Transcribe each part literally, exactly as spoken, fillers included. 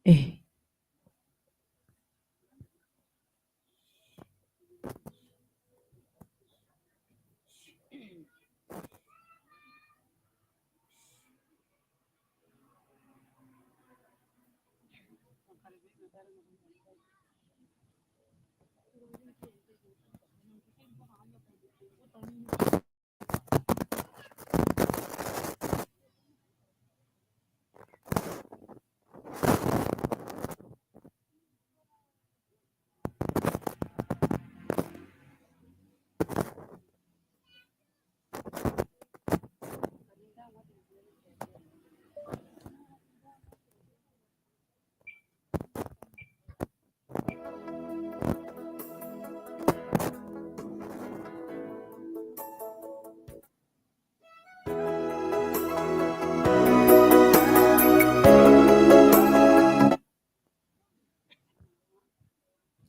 Eh.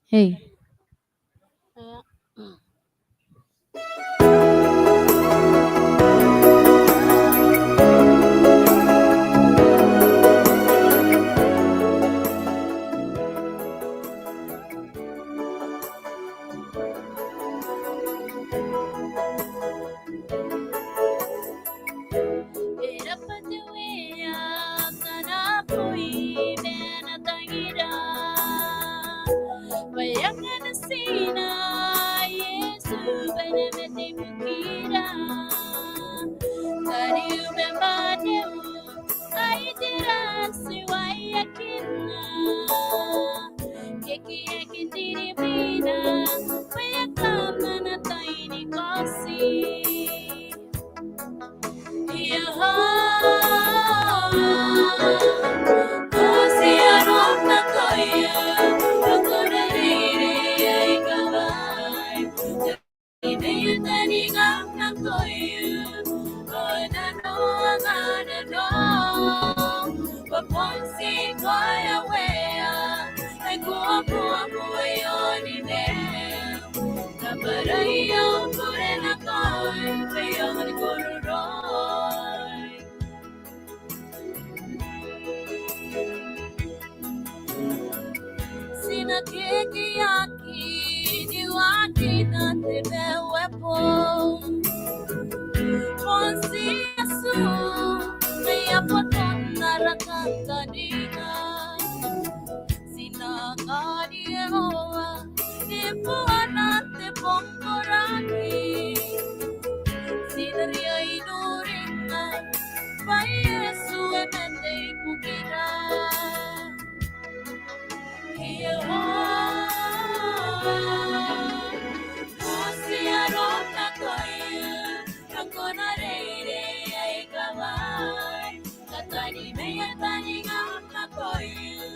Hey. E raba te Uea, tana bui ma ana tangira. Bwa e a kona n tina Iesu bwa e na mate ibukira. Tariu ma mwaneu, ai tera ae ti waekinna? Ke e aki rin mwina, bwa e a kaman ataei ni kaoti. Iehova, kaoti arom nakoiu, ao ko na reirei aika bae. Ibe e a taninga nakoiu, ao nano, anganano, bwa bon ti ngkoe ae Uea, ae ko abuabu ae onimau. Kabwarai au bure nakoim bwa e aonga ni kororoi. Ti na kekeaki ni waakina te bwai ae boou. Bon ti Iesu, ma e a boton ara kantaninga. Ti na kani Iehova, ni buana te bong koraki. Ti na riai n uringa bwa Iesu e mate ibukira. Iehova, kaoti arom nakoiu, ao ko na reirei aika bae. Katani ma ataei ngkami nakoiu,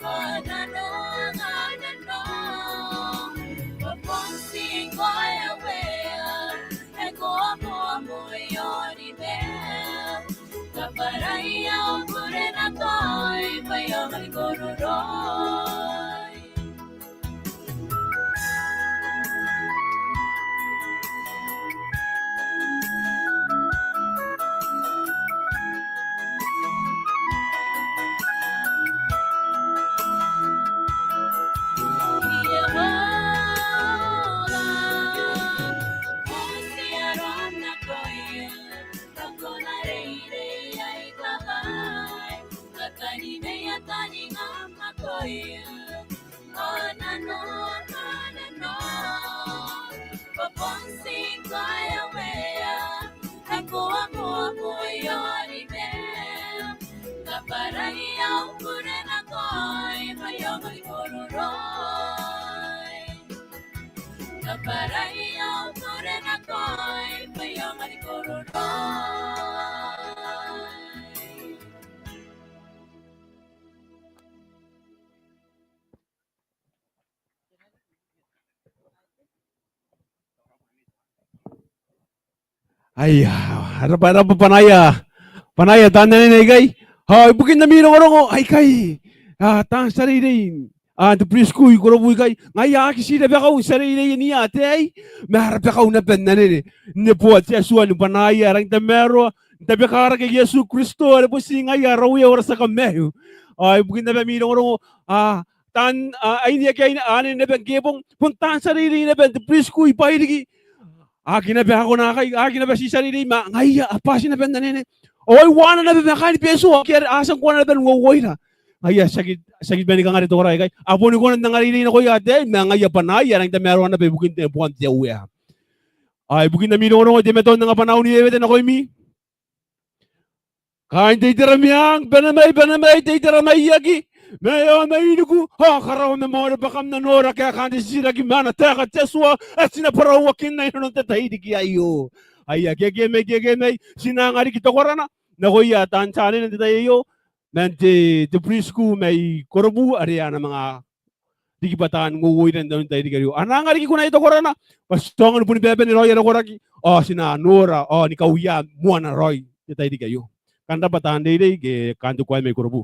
ao nano, anganano, bwa bon ti ngkoe ae Uea, ae ko abuabu ae onimau. Kabwarai au bure nakoim bwa e aonga ni kororoi. Iehova, kaoti arom nakoiu, ao ko na reirei aika bae. Katani ma ataei ngkami nakoiu, ao nano, anganano, bwa bon ti ngkoe ae Uea, ae ko abuabu ae onimau. Kabwarai au bure nakoim bwa e aonga ni kororoi. Kabwarai au bure nakoim bwa e aonga ni kororoi. Aia, a raba, a raba bwanaia, bwanaia taan anene aikai. Ao ibukin ami rongorongo aikai, a, taan tia reirei, a, n te preschool i Korobu ikai, ngaia a aki tii rabakau n tia reirei n aia ataei, ma a rabakau naba n anene neboa te Atua ni bwanaia, a rangi n tamaroa n tabekarake Iesu Kristo are bon ti ngaia ara Uea ao ara tia kamaiu. Ao ibukin naba ami rongorongo, a, taan, a, aine ake a, anene naba ngke bong, bon taan tia reirei naba n te preschool i Bairiki. A aki naba a kona akai, a aki naba ti tia reirei ma ngaia a bati naba n anene. Ao ai uaana naba ma kaain Betio ake a tia ngkoa naba n uouoira. Ngaia tiaki, tiaki bane ni kangare te koraki aikai. A boni kona n angareirei nakoia ataei ma ngaia bwanaai a rangi n tamaroa naba ibukin te, buan te Uea. Ao ibukin ami rongorongo I teimatoa n anga bwanau ni wewete nakoimi. Kaain te itera meang, bane mai, bane mai te itera maiaki, ma e ao mainiku, ao karaoa ma mauri bwa kam na nora kaekaan te titiraki ma ana taeka te Atua ae ti na bwarauakinna inanon te tairiki aio. Aia, keke mai, keke mai, ti na anga riki te koraki nakoia taan tia anene n te tai aio, man te, te preschool mai Korobu are a na manga riki bwa taan uouoira n te tairiki aio. A na anga riki kunaia te koraki bwa ti aonga ni boni babane raoi ara koraki, ao ti na nora ao ni kauia moana raoi n te tairiki aio. Kam rabwa taan reirei ke kaan te kuaea mai Korobu.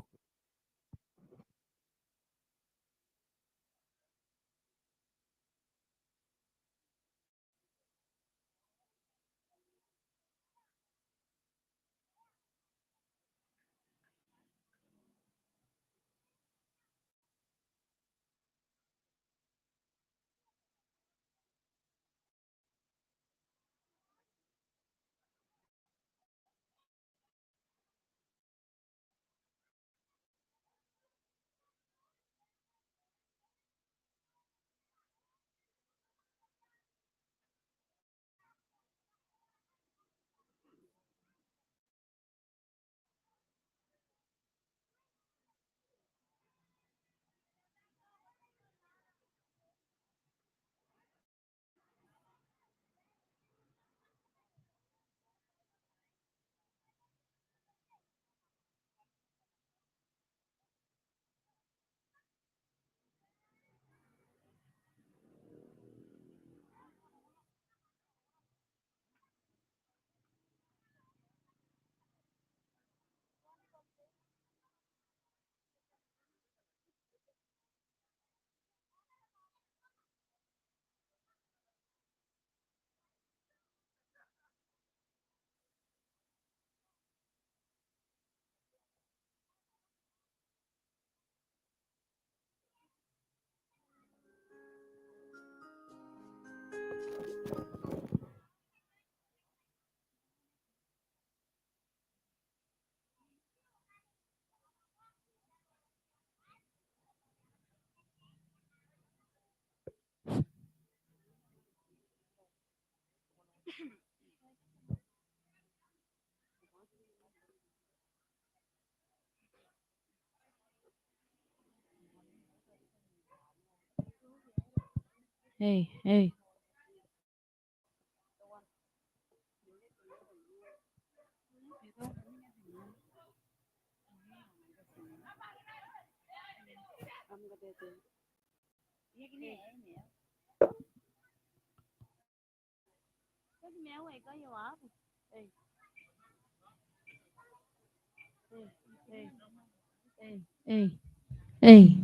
Hey, hey. Ei. Ei.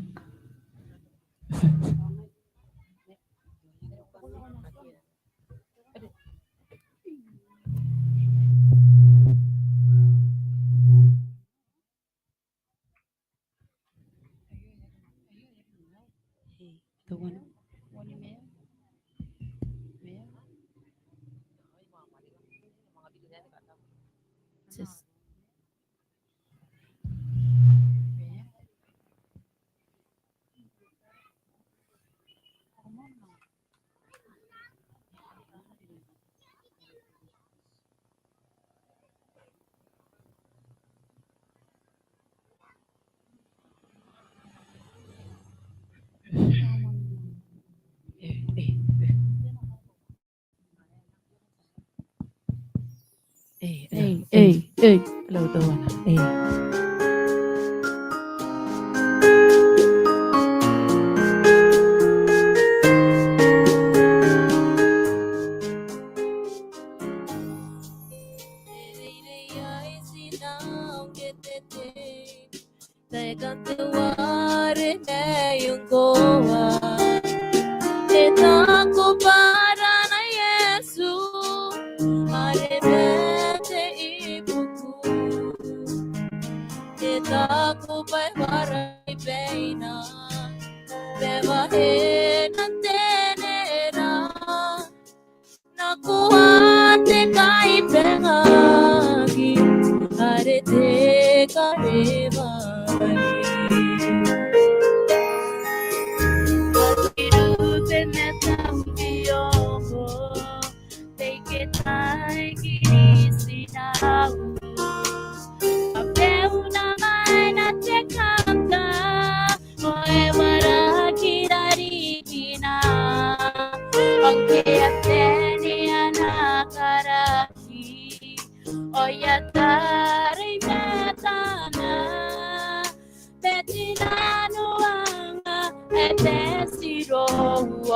Ei, ei, ei. Hello, Tawana. Ei. Taekan te ware mai ngkoa. E taku bwa arana Iesu are man te ibu taku bwa e warai baina, bwa e na tenera. Nako a te kaibangaki are te kareware. Ati ruben e tambi ongo, te ike tai kirisinau. A beuna mai na te kaka, ao e waraki rarikina. Ao ngke a teni ana karaki, ao e a tarai matana. Te tinaniwanga e te tiro,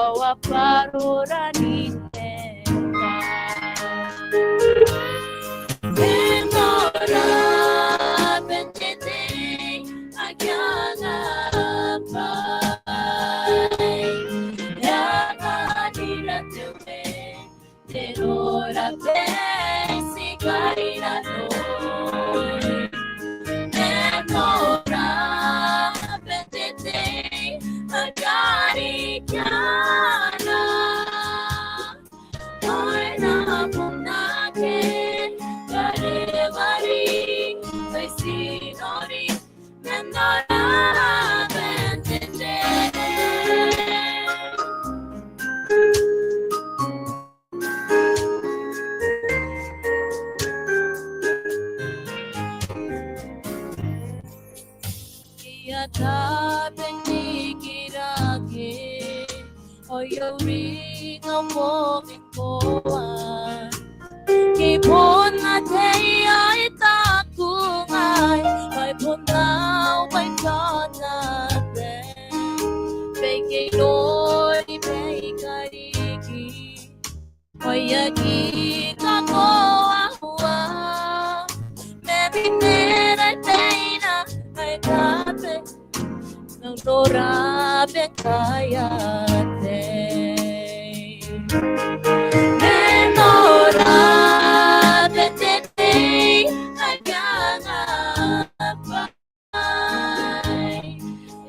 ao a bwarora n te tai. E nora Betete, akea naba. E a kanira te we, te nora beti kaina no. E nora Betete, akea riki ana. Ao e na bon akea kareware, bwa e tinori, e nora Betete. I a tabe n rikirake, ao I a uringa moa ngkoa. Ngke bon ataei ae I taku ngai, bwa e bon au bwai n taona bwa, bwa I kei nori bwa I kariki. Ao I aki kakoaua, ma e mena baina ae tabe, n nora bwa e kaea te. E nora Betete, akea naba.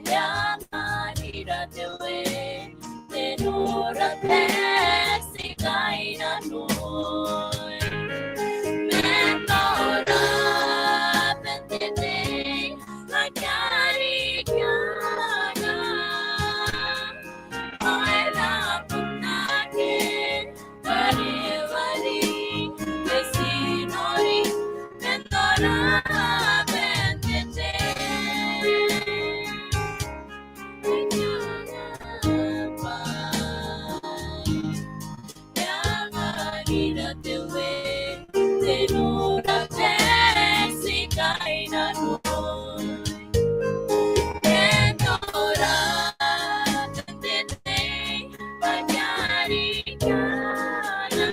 E a kanira te we, te nora beti kaina no. E nora Betete, akea riki ana. Ao e na bon akea kareware, bwa e tinori, e nora Betete. E a kanira te we, te nora beti kaina no. E nora Betete, akea riki ana.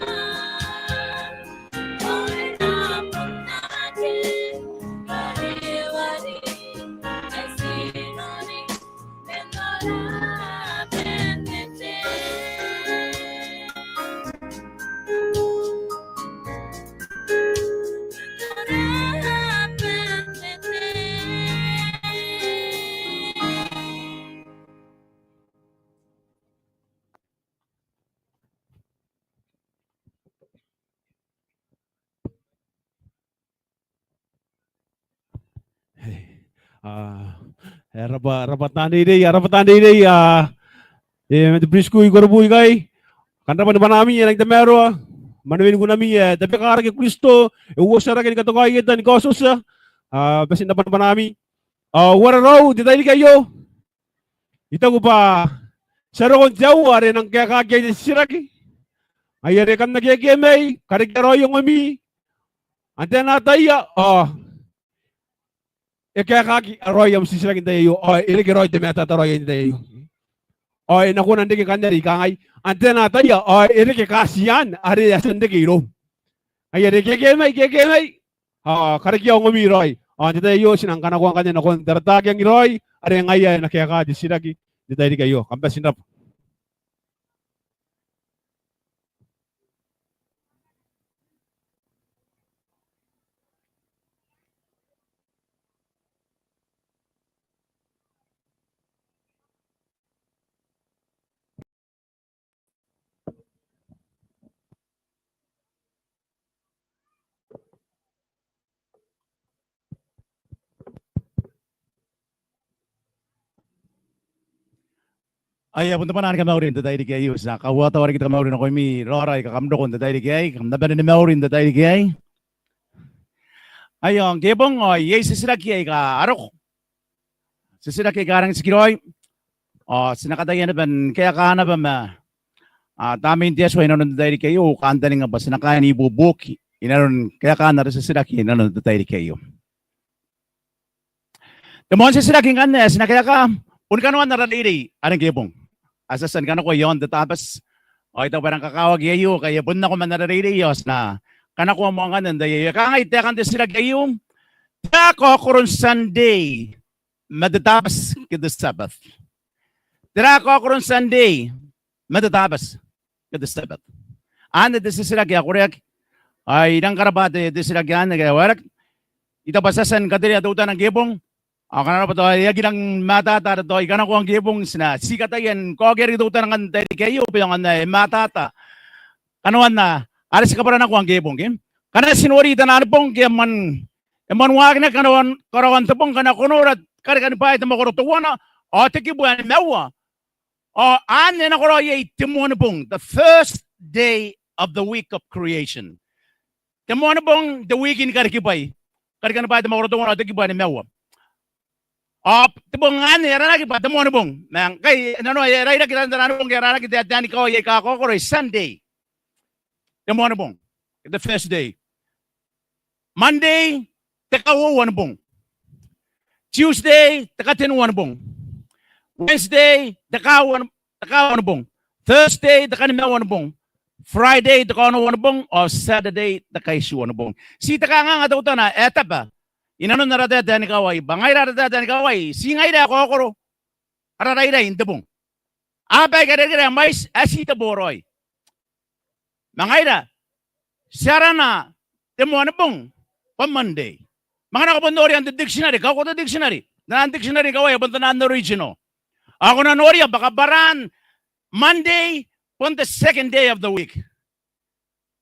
A, e rab'a, rab'a taan reirei, a rab'a taan reirei, a, e, man te preschool i Korobu ikai. Kam rab'a ni b'anaami, e rangi n tamaroa. Mwanewean kunami, e, tabeka rake Kristo, e uotia rake ni katoka i eta ni kaotiota. A, bati n rab'a ni b'anaami. A, uarereu, n te tairiki aio. I taku b'a ti a roko n te aoa are e nang kaekaki iai te titiraki. Ngaia are kam na kekemai, karekea raoi ongomi. Ao n te anatai ao e kaekaki raoi am titiraki n te tai aio, ao e reke raoi te matata raoi n te tai aio. Ao e na kona n reke kanoan are I kangai. Ao n te anatai ao e reke kaetian are e a tia n reke irou. Ngaia are kekemai, kekemai. Ao karekea ongomi raoi. Ao n te tai aio ti nang kanakoa ngkanne nakon Taratakiang raoi, are ngaia e na kaeka te titiraki n te tairiki aio. Kam bati n rab'a. Aia, bon te bwanaa ni kamauri n te tairiki aio. Ti a kauataua riki te kamauri nakoimi raora aika kam roko n te tairiki aei, kam na bane ni mauri n te tairiki aei. Aio, ngkebong ao iai titiraki aika a roko. Titiraki aika a rangi n tikiraoi. Ao ti na kataia naba ni kaeka naba ma, a, Tamnein te Atua inanon te tairiki aio, kantaningaia bwa ti na kaai n ibuobuoki inanon kaekaan ara titiraki inanon te tairiki aio. Te moan titiraki ngkanne ae ti na kaeka, bon kanoan ara reirei are ngkebong. Ao ti a tia ni kanakoa iaon te Tabati. Ao I taku bwa e rang kakawaki aio, ngkai e bon nako man ara reirei, ao ti na kanakoa moa ngkanne n te tai aio. E kangai taekan te titiraki aio: Tera kaokoron Sunday ma te Tabati ke te Sabbath? Tera kaokoron Sunday ma te Tabati ke te Sabbath? Anne te titiraki ae koreaki. Ao I rang karabwa te titiraki anne ngke e waerake. I taku bwa ti a tia ni katerea teutana ngkebong. Ao ngkana arona bwa tao e aki rang matata ara tao I kanakoa ngkebong, ti na ti kataia ni kaokia riki teutana ngkanne n te tairiki aio, bwa e aonga n matata kanoan are ti kabwaranakoa ngkebong, ke? Ngkana ti nori taian bong, ke e moan, e moan waakinaki kanoan, karaoan te bong ngkana ko nora Karikani Bwaai te mwakoro teuana ao te kibu ae nimaua. Ao anne e nakoraoi iai te Moanibong, the first day of the week of creation. Te Moanibong n te wiiki ni karikibwai. Karikani Bwaai te mwakoro teuana ao te kibu ae nimaua. Ao te bong anne e aranaki bwa te Moanibong. Ma ngkai e nanoa e rairaki taian bong aika aranaki taetae ni kawai aika kaokoro, Sunday, te Moanibong, the first day. Monday, te kauoua ni bong. Tuesday, te katenua ni bong. Wednesday, te kaaua ni, te kaaua ni bong. Thursday, te kanimaua ni bong. Friday, te kaonoua ni bong. Ao Saturday, te kaitiua ni bong. Ti te kanganga teutana ae taba inanon ara taetae ni kawai, bwa ngaira ara taetae ni kawai, ti ngaira ae kaokoro ara rairai n te bong. A baika irekereke ae mwaiti ae ti te boraoi. Ma ngaira ti arana te Moanibong bwa Monday. Ma ngkana ko bon noria n te dictionary, kauko te dictionary, taian dictionary ni kawai, bon taian original, ao ko na noria bwa kabwaraan Monday bon the second day of the week.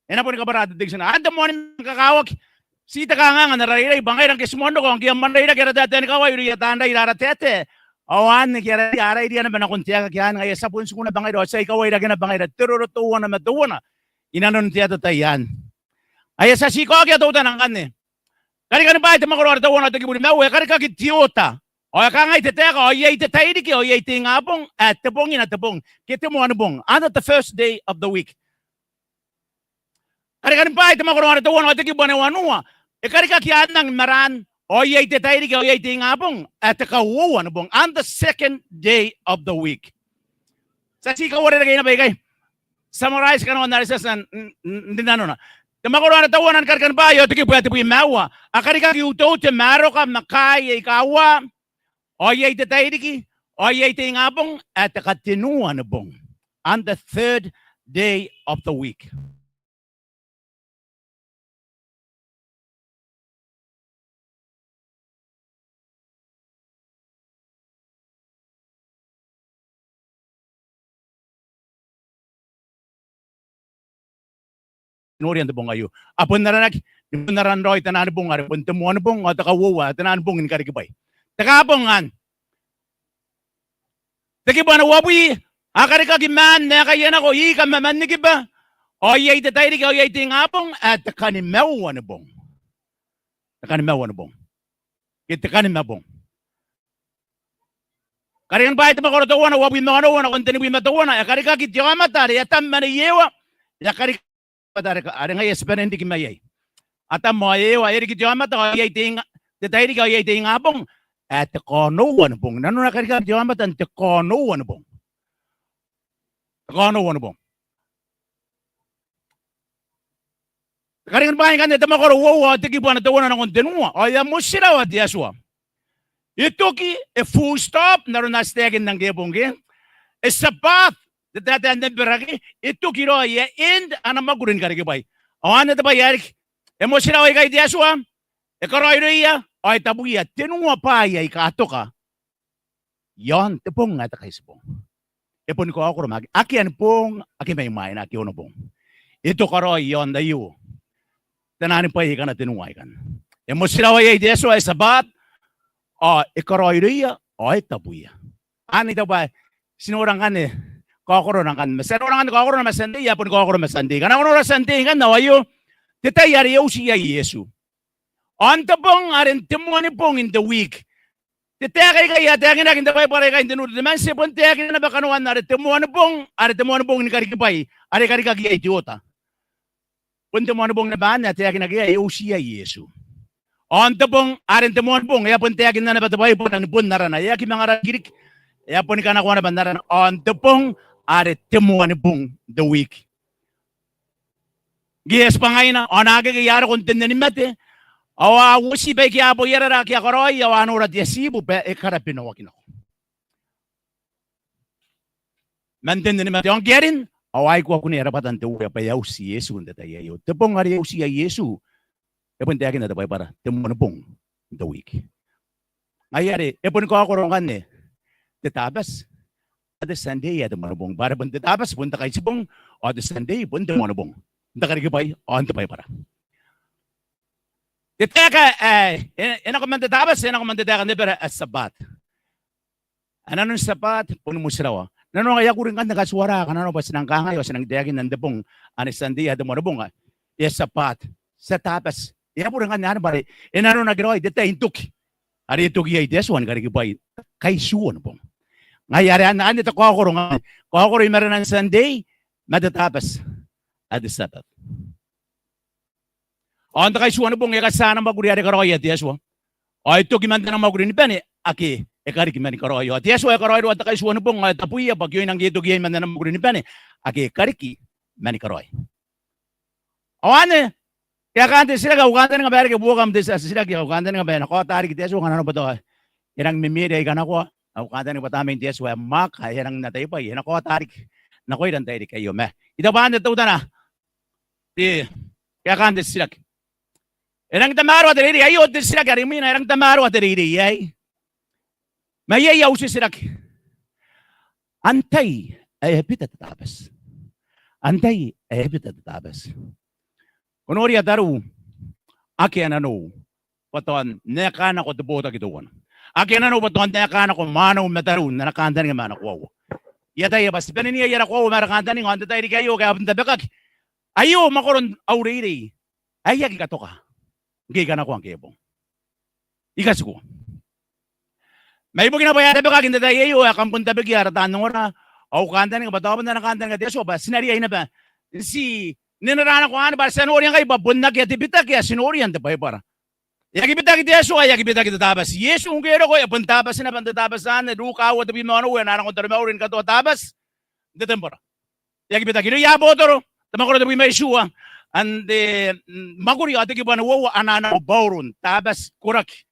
E na boni kabwara te dictionary. Anne te moan kakawaki. Ti te kanganga n ara rairai bwa ngaira ngke ti moan roko ao ngke e a moan rairaki ara taetae ni kawai irouia taan raira ara taetae, ao anne ngke a rairia, a rairia naba nakon te aekaki anne, ngaia ti a bon tiku naba ngaira ao ti a ikawairake naba ngaira te roro teuana ma teuana inanon te atatai anne. Aia, ti a tii kaokia teutana ngkanne. Karikani Bwaai te mwakoro are teuana ao te kibu nimaua, e karikaki te oota. Ao e kangai te taeka: Ao iai te tairiki ao iai te ingabong ae tebongina te bong, ke te Moanibong, under the first day of the week. Karikani Bwaai te mwakoro are teuana ao te kibu ae nimaua, e karikaki anne i maraan: Ao iai te tairiki ao iai te ingabong ae te kauoua ni bong, on the second day of the week. Ti a tii kauarerekei naba ikai. Summarize kanoan are ti a tia n, n, n rinanona. Te mwakoro are teuana ni Karikani Bwaai ao te kibu ae tebwi ma aua, a karikaki uteute ma aroka ma kaai aika uaa. Ao iai te tairiki ao iai te ingabong ae te katenua ni bong, on the third day of the week. Noria n te bong aio, a bon aranaki, ni bon aran raoi taian bong are bon te Moanibong ao te kauoua taian bong ni karikibwai. Te Kaabong anne. Te kibu ae uabwi, a karikaki maan ae kaia nako ika ma mwannikiba. Ao iai te tairiki ao iai te ingabong ae te kanimaua ni bong. Te kanimaua ni bong, ke te kanimabong. Karikani Bwaai te mwakoro teuana, uabwi ma onoua nakon tenibwi ma teuana, e karikaki te aomata are Atam ma Nei Ewa. E a karikaki te aomata are, are ngaia ti bane n riki mai iai. Atam ao Ewa, e riki te aomata ao iai te inga, te tairiki ao iai te ingabong ae te kaonoua ni bong. Nanona e karikaki te aomata n te kaonoua ni bong. Te kaonoua ni bong. Karikani Bwaai ngkanne te mwakoro uoua ao te kibu ae teuana nakon tenua. Ao e a motirawa te Atua. E toki, e full stop n aron ae ti taekinna ngkebong, ke? E Sabbath, te taetae n Eberaki, e toki raoi, e end ana mwakuri ni karikibwai. Ao anne te bwai ae riki. E motirawa ikai te Atua, e karaoiroia ao e tabwiia tenua bwaai aika toka iaon te bong ae te Kaitibong. E boni kaokoro ma akea ni bong ake mai mwaina, ake onobong. E toka raoi iaon aio taiani bwai aikana tenua aikanne. E motirawa iai te Atua, e Sabbath, ao e karaoiroia ao e tabwiia. Anne I taku bwa Ti nora ngkanne kaokorona ngkanne. Ma ti a nora ngkanne kaokorona ma Sunday, e a boni kaokoro ma Sunday. Ngkana ko nora Sunday ngkanne ao aio te tai are e uti iai Iesu. Ao n te bong are n te moanibong in the week. Te taeka aikai a taekinaki n te Baibara aikai n te Nu Tetemanti, e bon taekinaki naba kanoan are te moanibong, are te moanibong ni karikibwai, are karikaki iai te oota. Bon te moanibong naba anne ae taekinaki iai, e uti iai Iesu. Ao n te bong are n te moanibong, e a bon taekinna naba te Baibara ni bon arana, e aki manga ara Kiriki, e a boni kanakoa naba n arana, ao n te bong are te moanibong, the week. Ngke e a tibwa ngaina, ao naakekei a roko n te nne ni mate, ao a uoti baike a bwaiarara ake a karaoi, ao a nora te atibu bwa e karabinaaki nako man te nne ni mate. Ao ngke a rin, ao a ikoa kunea rabwatan te Uea bwa e a uti Iesu n te tai aio. Te bong are e uti iai Iesu, e bon taekinna te Baibara te moanibong, the week. Ngaia are e boni kaokoro ngkanne te Tabati, ao te Sunday ae te moanibong. Bwa are bon te Tabati bon te kaitibong, ao te Sunday bon te moanibong n te karikibwai ao n te Baibara. Te taeka ae e, e nako man te Tabati, e nako man te taeka n te Ebera ae Sabbath. Ae nanon Sabbath boni motirawa. Nanona ngkai a kuri ngkanne katuara, ngkana nanona bwa ti nang kangai ao ti nang taekinna n te bong anne Sunday ae te moanibong, e a Sabbath, te Tabati. E a bure ngkanne anne bwa are e nanonaki raoi te tai n toki are e toki iai te Atua ni karikibwai, kaitiuonibong. Ngaia are anne, anne te kaokoro ngkanne, kaokoro i marenan Sunday ma te Tabati ae te Sabbath. Ao n te kaitiuonibong e katia ana mwakuri are karaoia te Atua. Ao e toki man ana mwakuri ni bane ake e kariki mani karaoi. Ao te Atua e karaoiroa te kaitiuonibong ao e tabuia bwa kioina ngke e toki iai man ana mwakuri ni bane ake e kariki mani karaoi. Ao anne kaekaan te titiraki, au kantaninga bwa e reke buokam te titiraki, au kantaninga bwa e na kaota riki te Atua ngkana nanona bwa tao e rangi ni memere ae I kanakoa, au kantaninga bwa Tamnein te Atua ae mwaaka ae e rangi n ataibwai e na kaota riki nakoira n tairiki aio. Ma I taku bwa anne teutana te kaekaan te titiraki. E rangi n tamaroa te reirei, aio te titiraki are imwina, e rangi n tamaroa te reirei aei. Ma iai au titiraki. Antai ae e bita te Tabati? Antai ae e bita te Tabati? Ko noria tariu, akea nanou bwa tao n aeka nako te botaki teuana. Akea nanou bwa tao n aeka nako mwaneu ma tariu n ana kantaninga ma ana koaua. I ataia bwa ti baneniai ara koaua ma ara kantaninga ao n te tairiki aio ngke a bon tabekaki aio mwakoron au reirei ae I aki katoka ngke I kanakoa ngke e bong. I katikua. Ma ibukina bwa e a tabekaki n te tai aio ae kam bon tabekia ara taan ongora, au kantaninga bwa tao bon ana kantaninga te Atua bwa ti na riai naba n ti nena ra nako anne bwa ti a noria ngkai bwa bon akea te bitaki ae ti noria n te Baibara. E aki bitaki te Atua, e aki bitaki te Tabati. Iesu ngke e roko e bon Tabati naba n te Tabati anne, Ruka aua tebwi ma onoua, e na nako n taromauri ni katoa Tabati n te tembora. E aki bitaki. Irouia abotoro, te mwakoro tebwi ma itiua, ao n te, mm, mwakuri ao te kibu ae uoua, a na nako Bauro n Tabati koraki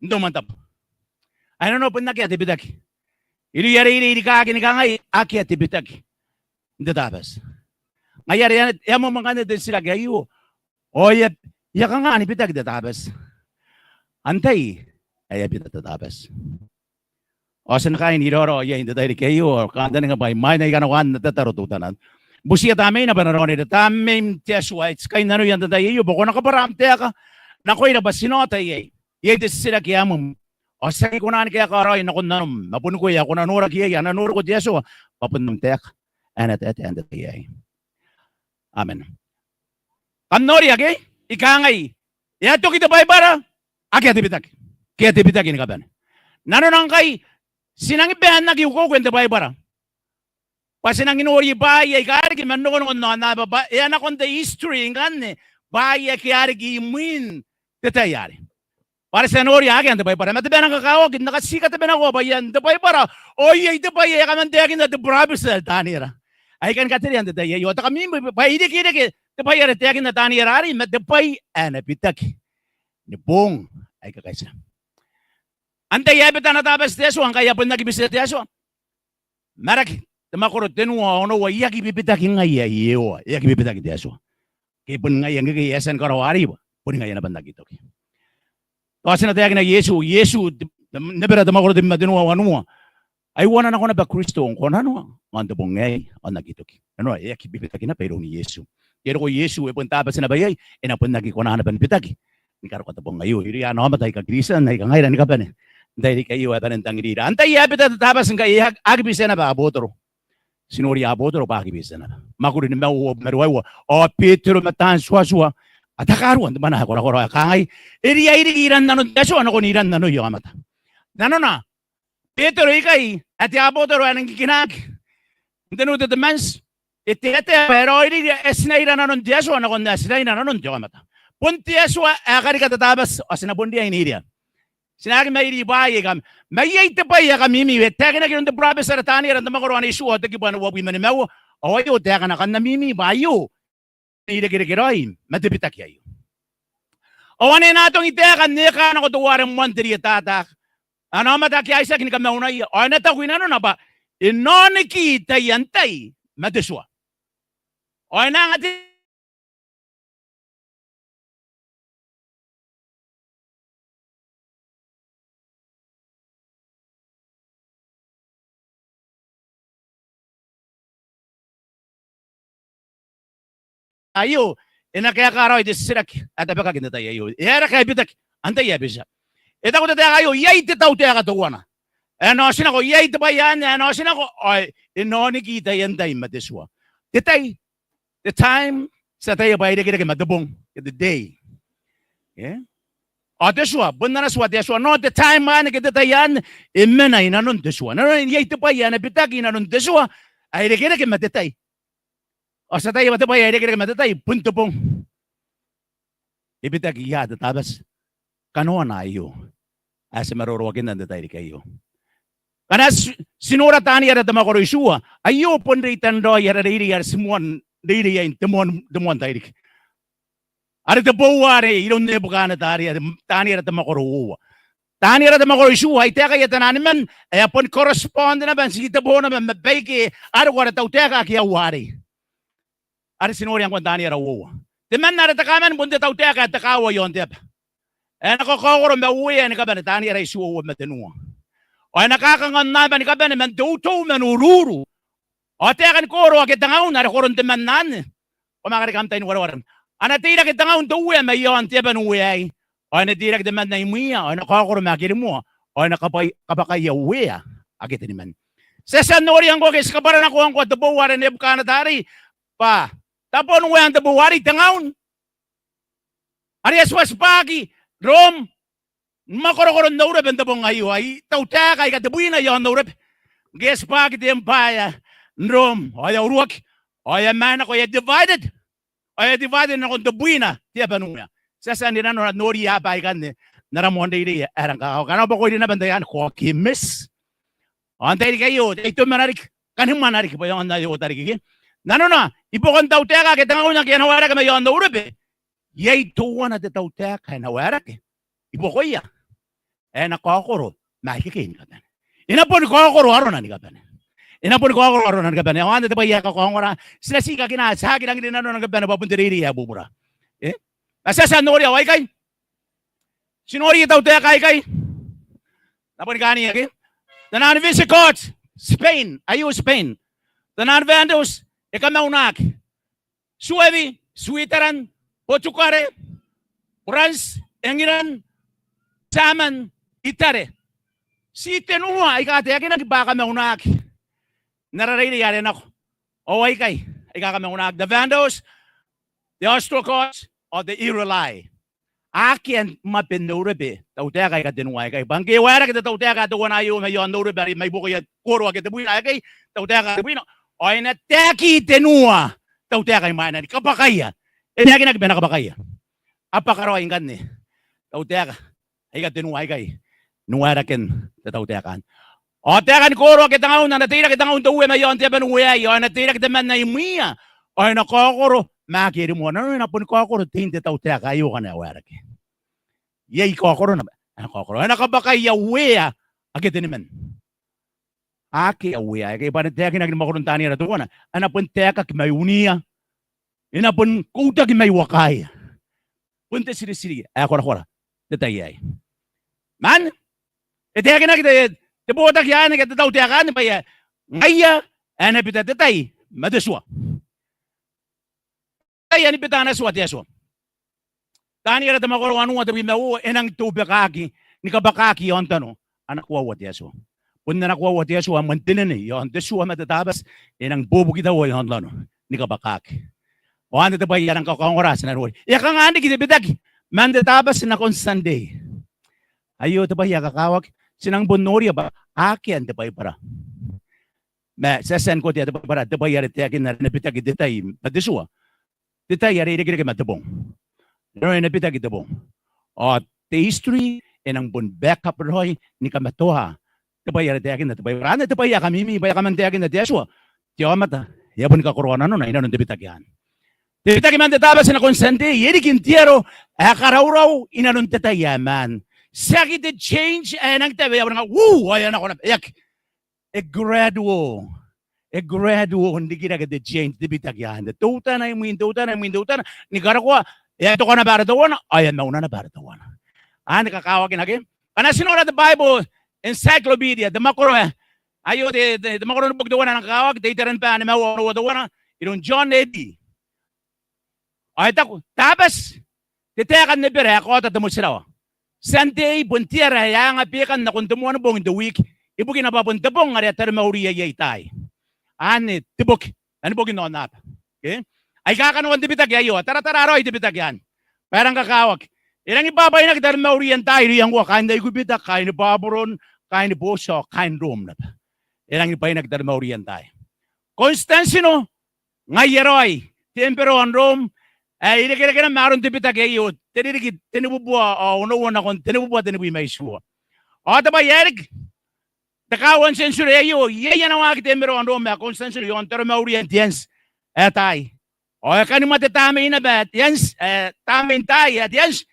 n te umwantabu. Ae nanona bon akea te bitaki. Irouia reirei rikaaki ni kangai akea te bitaki n te Tabati. Ngaia are e a moa ngkanne te titiraki aio. Ao e a, e a kanga ni bitaki te Tabati? Antai ae e a bita te Tabati? Ao ti na kaai n iraorao iai n te tairiki aio, ao kantaninga bwa imwaina I kanakoa n tataro teutana. Butiia Tamneina bwa e na raonira. Tamneim te Atua ae ti kainnanoia n te tai aio bwa ko na kabwara am taeka nakoira bwa ti na ota iai. Iai te titiraki ae mwim. Ao ti aki kona ni kaeka raoi nakon nanom, ma bon ngkoe ae ko na noraki iai, a na noriko te Atua bwa bon am taeka ae na taetae n te tai aei. Amen. Kam noria ke? I kangai, e a toki te Baibara, akea te bitaki. Akea te bitaki ni kabane. Nanona ngkai ti nangi baenaki ukeuke n te Baibara bwa ti nangi nori bwaai aika riki man rongorongon aonnaba bwa e a nakon te history ngkanne, bwaai ake a riki imwin te tai arei. Bwa are ti a noria akea n te Baibara. Ma te bwai ae kakawaki n na katikatabenakoa bwa iai n te Baibara, ao iai te bwai ae e a kaman taekinna te burabeti ae Taniera ae I kan katerea n te tai aio. Ao te kamimi bwa e irekereke te bwai are taekinna Taniera arei ma te bwai ae na bitaki ni boong aika kaitira. Antai ae e bita ana Tabati te Atua? Ngkai e a bon aki bita te Atua. Maraki, te mwakoro tenua ao onoua, e aki bibitaki ngaia Iehova, e aki bibitaki te Atua. Ke boni ngaia ngkekei ae e a tia ni karaoa arei bwa boni ngaia naba n aki toki. Tao ti na taekina Iesu, Iesu, te, te, n Ebera te mwakoro tebwi ma tenua ao wanua. Ai uana nako naba Kristo ngkoananoa ao n te bong aei ao n aki toki. Nanona e aki bibitaki naba iroun Iesu. Ngke e roko Iesu e bon Tabati naba iai, e na bon aki kona naba ni bitaki ni karokoa te bong aio irouia ana aomata aika Kristian aika ngaira ni kabane n tairiki aio ae bane n tangirira. Antai ae bita te Tabati ngkai e aki, aki bita naba abotoro? Ti nori abotoro bwa aki bita naba. Mwakuri nimaua, uabwi ma ruaiwa. Ao Betero ma taan tuatua a takarua n te mwane ae korakora ao e kangai, e riai riki iran nanon te Atua nakon iran nanoia aomata. Nanona, Betero ikai ae te abotoro ae nangi kinaaki n te Nu Tetemanti, e taetae bwa e raoiroi ae ti na ira nanon te Atua nakon ae ti na ira nanon te aomata. Bon te Atua ae karika te Tabati ao ti na bon riai n iria. Ti na aki mairi bwaai aika, ma iai te bwai ae kamimi, e taekinaki iroun te burabeti are Taniera n te mwakoro ae itiua ao te kibu ae uabwi ma nimaua. Ao aio taekana, kam na mimi bwa aio irekereke raoi ma te bitaki aio. Ao ane e na atongi taeka n eka nako teuare moan te rietata, ana aomata ake a itiaki ni kamaunaia, ao e na taku i nanona bwa e na oneki taian tai ma te tua. Ao e na anga te aio, e na kaeka raoi te titiraki ae tabekaki n te tai aio. E aera ngkai e bitaki? Antai ae bitia? E taku te taeka aio, iai te tautaeka teuana ae na otinako, iai te bwai anne ae na otinako, ao e na oneki taian tai ma te tua. Te tai, the time, ti ataia bwa e irekereke ma te bong, ke the day. E? Ao te tua, bon ana tua te Atua. Nao te time anne ke te tai anne e mena i nanon te tua. Nanona iai te bwai ae na bitaki i nanon te tua ae irekereke ma te tai. Ao ti ataia bwa te bwai ae irekereke ma te tai bon te bong. E bitaki ia te Tabati? Kanoana aio ae ti maroroakinna n te tairiki aio. Ngkana ti, ti nora Taniera te mwakoro itiua, aio bon reitan raoi ara reirei are ti moan reirei iai n te moan, te moan tairiki. Are te boua are iroun Nebukaneta are, are Taniera te mwakoro uoua. Taniera te mwakoro itiua, ai taekaia te naniman ae a boni correspond naba n ti te bo naba ma baike a roko ara tautaeka ake aua arei. Are ti noria ngkoa n Taniera uoua. Temanna are te kaman bon te tautaeka ae te kaaua i aon te aba. E na kakaokoro ma uea ni kabane, Taniera itiua uabwi ma tenua. Ao e na kakanga n aba ni kabane man te utou man ururu. Ao taekan kooro ake tengaun are koron temanna anne. Ko manga reke am tai ni wareware. A na teirake tengaun te uea mai aon te aba n uea aei. Ao e na teirake temanna imwiia, ao e na kaokoro ma ake rimoa, ao e na kabai-, kabwakaia uea ake teniman. Ti a tia n noria ngkoa ke ti kabwaranakoa ngkoa te boua are Nebukaneta arei, bwa tabon uean te boua arei tengaun. Are e a tibwatibwaki Rom ni mwakorokoro n Eurobe n te bong aio, ai tautaeka aika tebwina i aon Eurobe. Ngke e a tibwaki te empire n Rom, ao e a uruaki, ao e a maenako, e a divided. Ao e a divided nakon tebwina te aba n uea. Ti a tia n rinanora n nori aba aikanne n ara moan reirei ae rang kakawaki. Ao ngkana bwakoira naba n tai anne ko aki miss. Ao n tairiki aio, ai tomanna riki, kanimwanna riki, bwa e aonga n ota riki ke. Nanona, i buakon tautaeka ake tengaun ake a na waerake mai aon Eurobe, iai teuana te tautaeka ae na waerake i buakoia, ae na kaokoro ma ikekei ni kabane. E na boni kaokoro arona ni kabane. E na boni kaokoro arona ni kabane. Ao anne te bwai ae kakaongora, ti na ti kakina, ti aki rangi n rinanona ni kabane bwa bon te reirei ae bubura. E? Ma ti a tia n noria ao aikai. Ti noria tautaeka aikai. N na boni kaania ke. Te naan Visigoths, Spain, aio Spain. Te naan Vandals, e kamaunaki. Suebi, Switeren, Potukare, Buranti, Engiran, Tiaman, Itare. Ti tenua aika taekinaki bwa a kamaunaki n ara reirei are nako. Ao aikai aika a kamaunaki, the Vandals, the Ostrogoths, ao the Heruli. Akea n maben Eurobe tautaeka aika tenua aikai. Bwa ngke e waerake te tautaeka teuana aio mai aon Eurobe are mai buakoia kooro ake tebwina aikai, tautaeka tebwina, ao e na taeki tenua tautaeka i mwaina ni kabwakaia. E taekinaki bwa e na kabwakaia. A bwaka raoi ngkanne tautaeka aika tenua aikai ni waeraken te tautaeka anne. Ao taekan kooro ake tengaun, a na teirake tengaun te uea mai aon te aba n uea aei, ao a na teirake temanna imwiia, ao e na kaokoro ma ake rimoa. Nanona e na boni kaokoro tein te tautaeka aio ngkana e waerake. Iai kaokoro naba, a na kaokoro. E na kabwakaia uea ake teniman. Akea uea aikai bwa e na taekinaki ni mwakoron Taniera teuana, a na bon taekaki mai uniia. E na bon koutaki mai wakaia. Bon te tiritiri ae korakora n te tai aei. Man, e taekinaki te, te botaki anne ke te tautaeka anne bwa e a, ngaia ae na bita te tai ma te tua. Tai ae na bita ana tua te Atua. Taniera te mwakoro wanua, te bwi ma uoua, e nangi teubekaki ni kabwakaki i aon tano. ana koaua te Atua. Bon ana koaua te Atua, moan te nene iaon te tua ma te Tabati, e nang bobukitaua iaon rano ni kabwakaki. Ao anne te bwai ae rang kakaongora ti na nori. E a kanga n riki te bitaki man te Tabati nakon Sunday? Aio te bwai ae kakawaki, ti nang bon noria bwa akea n te Baibara. Ma ti a tia ni kaotia te Baibara, te bwai are taekinna are e na bitaki te tai ma te tua. Te tai are irekereke ma te bong. Nanona e na bitaki te bong. Ao te history e nang bon back up raoi ni kamatoa te bwai are taekinna te Baibara. Anne te bwai ae kamimi, bwa e a kaman taekinna te Atua, te aomata e a boni kakoroa nanona inanon te bitaki anne. Te bitaki man te Tabati nakon Sunday e riki n te aro ae karaurau inanon te tai ae maan. Tiaki te change ae nang tawe, e a boni nga, uu, ao e a nako naba, e aki. E gradual. E gradual n rikirake te change, te bitaki anne. Teutana imwin teutana, imwin teutana, ni karokoa e a toka naba are teuana, ao e a mauna naba are teuana. Anne kakawakin ake. Ngkana ti nora te Bible Encyclopedia, te mwakoro ae, aio te, te, te mwakoro ni boki teuana ae kakawaki, te itera ni bwai ae nimaua onoua teuana, iroun John Eddy. Ao e taku, Tabati te taeka n Ebera ae kaota te motirawa. Sunday bon te ara ae a anga bekan nakon te moan bong n te wiki, ibukina bwa bon te bong are a taromauria iai taai. Anne te boki, n ana boki n aonnaba. Okay? Aika kanoan te bitaki aio, taratara raoi te bitaki anne. Bwa e rang kakawaki. E rangi bwabwainaki taromaurian taai irouia ngkoa, kaain Aikubita, kaain Babylon, kaain Persia, kaain Rom naba. E rangi bwainaki taromaurian taai. Constantino, ngaia raoi, te emperor n Rom, ae irekereke naba ma aron te bitaki aio, te ririki tenibubua ao onoua nakon tenibubua tenibwi ma itiua. Ao te bwai ae riki, te kaaua n century aio, iai ana waaki te emperor n Rom ae Constantino iaon taromaurian te anti ae taai. Ao e kani mate tamnein naba ae te anti, ae tamnein taai ae te anti,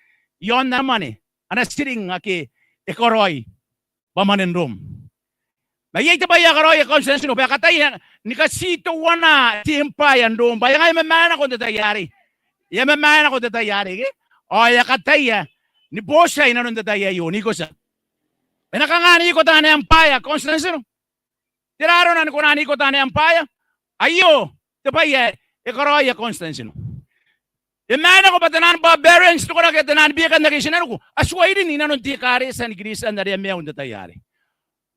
iaon ana mwane, ana tiring ake e karaoi bwa mwanen Rom. Ma iai te bwai ae karaoia Constantino bwa e kataia ni katiteuana te empire n Rom, bwa e ngae e mamaenako n te tai arei. E a mamaenako n te tai arei, ke? Ao e a kataia ni botia inanon te tai aio, n ikotia. E na kanga n ikota ana empire Constantino? Tera arona ni kona n ikota ana empire? Aio te bwai ae e karaoia Constantino. E maenako bwa taian barbarians, te koraki ae taian bekan ake i tinaniku, a tuai rin inanon te ekaretia ni Kristian are e a maiu n te tai arei.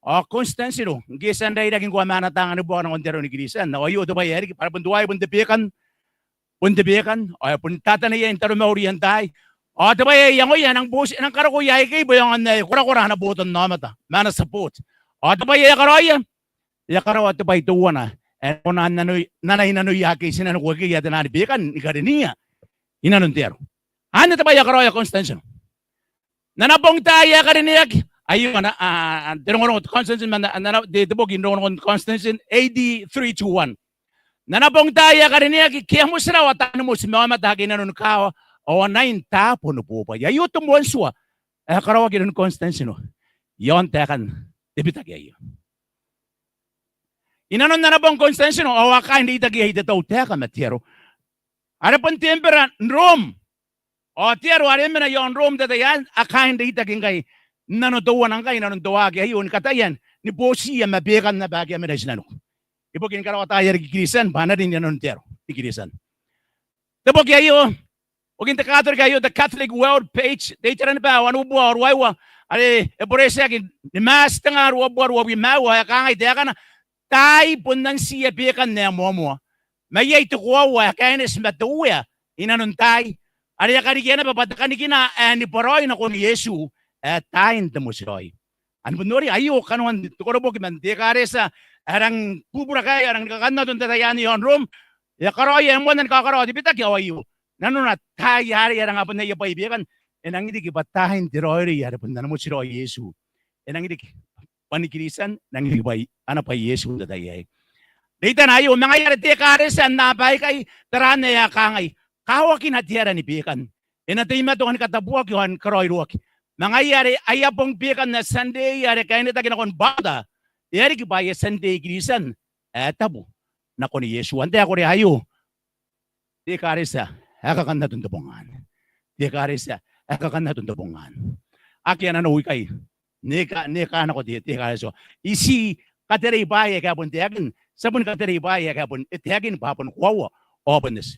Ao Constantino, ngke e tia n rairaki ngkoa ma ana taanga ni buaka nakon te aro ni Kristian, ao aio te bwai ae riki, bwa are bon teuaei bon te bekan, bon te bekan, ao e bon tataneiai n taromaurian taai. Ao te bwai ae iangoia, e nang boti, e nang karokoia aikai bwa e aonga n ae korakora ana botannaomata ma ana support. Ao te bwai ae e karaoia, e a karaoa te bwai teuana ae e kona n nanai, nanai nanoia ake i tinaniku aikai ae taian bekan ni kariniia inanon te aro. Anne te bwai ae e karaoia Constantino. N ana bong taai ae karineaki, aio ana, a, a, te rongorongo Constantine, ma n ana, n ana, te, te boki n rongorongon Constantine, A D three two one. N ana bong taai ae karineaki, ke a motirawa taani moti ma aomata ake i nanoni kaawa, ao a nai n taabo ni bobwai. Aio te moan tua ae karaoaki iroun Constantino iaon taekan te bitaki aio. I nanon ana bong Constantino, ao a kaain reitaki iai te tautaeka ma te aro. Are bon te emperor n Rom. Ao te aro are mena iaon Rom n te tai anne, a kaain reitaki ngkai n nano teuana ngkai, nanon te waaki aio, ni kataia ni botiia ma bekan naba ake a mena i tinaniku. Ibukin karaoan taai riki Kristian, bwa a na rin i nanon te aro ni Kristian. Te boki aio, bokin te Catholic aio, te Catholic World Page, te iteranibaa wanibubua ao ruaiwa, are e boreteaki ni Maati tengaa ruabubua ruabwi ma aua, ao e kangai taekana, taai bon antiia bekan ae moamoa. Ma iai te koaua ae kaineti ma te uea i nanon taai, are e a karikia naba bwa te kanikina ae ni bwaraoi nakon Iesu, ae taain te motiraoi. Ao ni bon nori, aio kanoan te koroboki man te ekaretia ae rang bubura kaeaia, ae rang ni kakannato n te tai anne iaon Rom. E a karaoia, e moanna ni kakaraoa te bitaki, ao aio nanona, taai arei ae rang a bon aia bwai bekan, e nangi riki bwa taain te raoiroi are bon ana motiraoi Iesu. E nangi riki bwa ni Kristian, e nangi riki bwa ana bwai Iesu n te tai aei. Reitana aio, ma ngaia are te ekaretia n aaba aikai, taraan ae a kangai, kawakina te ara ni bekan, e na teimatoa ni katabuaki ao ni karaoiroaki. Ma ngaia are aia bong bekan ae Sunday are kainetaki nakon bwaota, e a riki bwa aia Sunday Kristian ae tabu nakon Iesu. Antai ae korea aio? Te ekaretia ae kakannato n te bong anne. Te ekaretia ae kakannato n te bong anne. Akea nanou ikai n eka, n eka nako te, te ekaretia. I ti katerei bwaai aika bon taekin, ti a boni katerei bwaai aika bon e taekin bwa bon koaua ao bon eti.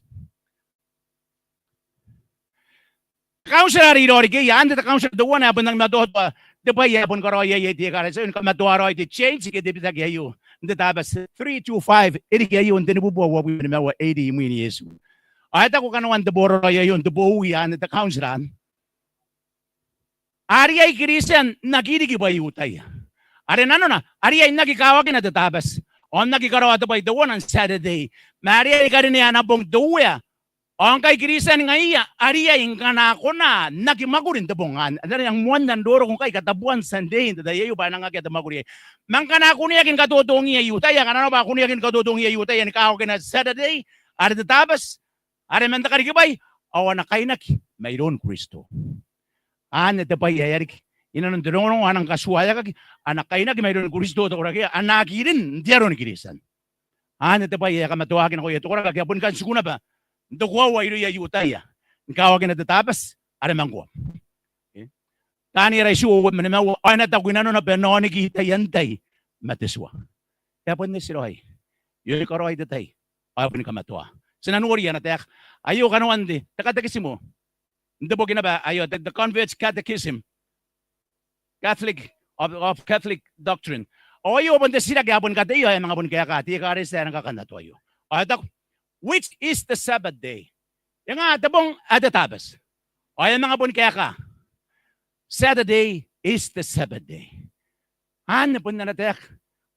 Te kauntira are i rorike iai, anne te kauntira teuana ae bon nang matoatoa te bwai ae bon karaoia iai te ekaretia aio ni kamatoa raoi te change ke te bitaki aio n te Tabati three two five, e riki aio n tenibubua uabwi ma nimaua A.D. imwin Iesu. Ao e taku kanoan te boraraoi aio n te bowi anne, te council anne, a riai Kristian n aki riki bwa I-Iutaia. Are nanona, a riai n aki kawakina te Tabati ao n aki karaoa te bwai teuana n Saturday, ma a riai ni karinea ana bong te Uea. Ao ngkai Kristian ngaiia a riai ngkana a kona n aki mwakuri n te bong anne. Are e rang moanna n roroko ngkai katabuan Sunday n te tai aio bwa e nang akea te mwakuri aei. Ma ngkana a kuneaki ni katotongia I-Iutaia, ngkana arona bwa a kuneaki ni katotongia I-Iutaia ni kawakina Saturday are te Tabati, are man te karikibwai, ao a na kainaki mairoun Kristo. Anne te bwai ae e a riki inanon te rongorongo ae nang katuaeaki, a na kainaki mairoun Kristo te koraki aei, a na aki rin n te aro ni Kristian. Anne te bwai ae kamatoaki nakoia te koraki ake a boni kan tiku naba n te koaua irouia I-Iutaia ni kawakina te Tabati are mangkoa. E? Taniera itiua uabwi ma nimaua, ao e na taku inanona bwa e na oneki taian tai ma te tua. E a bon eti raoi. E oti karaoi te tai ao e boni kamatoa. Ti na nori ana taeka aio kanoan te, te katekisimo n te boki naba aio, the, the Convert's Catechism, Catholic, of, of Catholic Doctrine. Ao aio bon te titiraki ae a boni kateia ao e a manga boni kaeka te ekaretia ae rang kakannato aio. Ao e taku, "Which is the Sabbath day?" E nga te bong ae te Tabati? Ao e a manga boni kaeka, "Saturday is the Sabbath day." Anne bon ana taeka.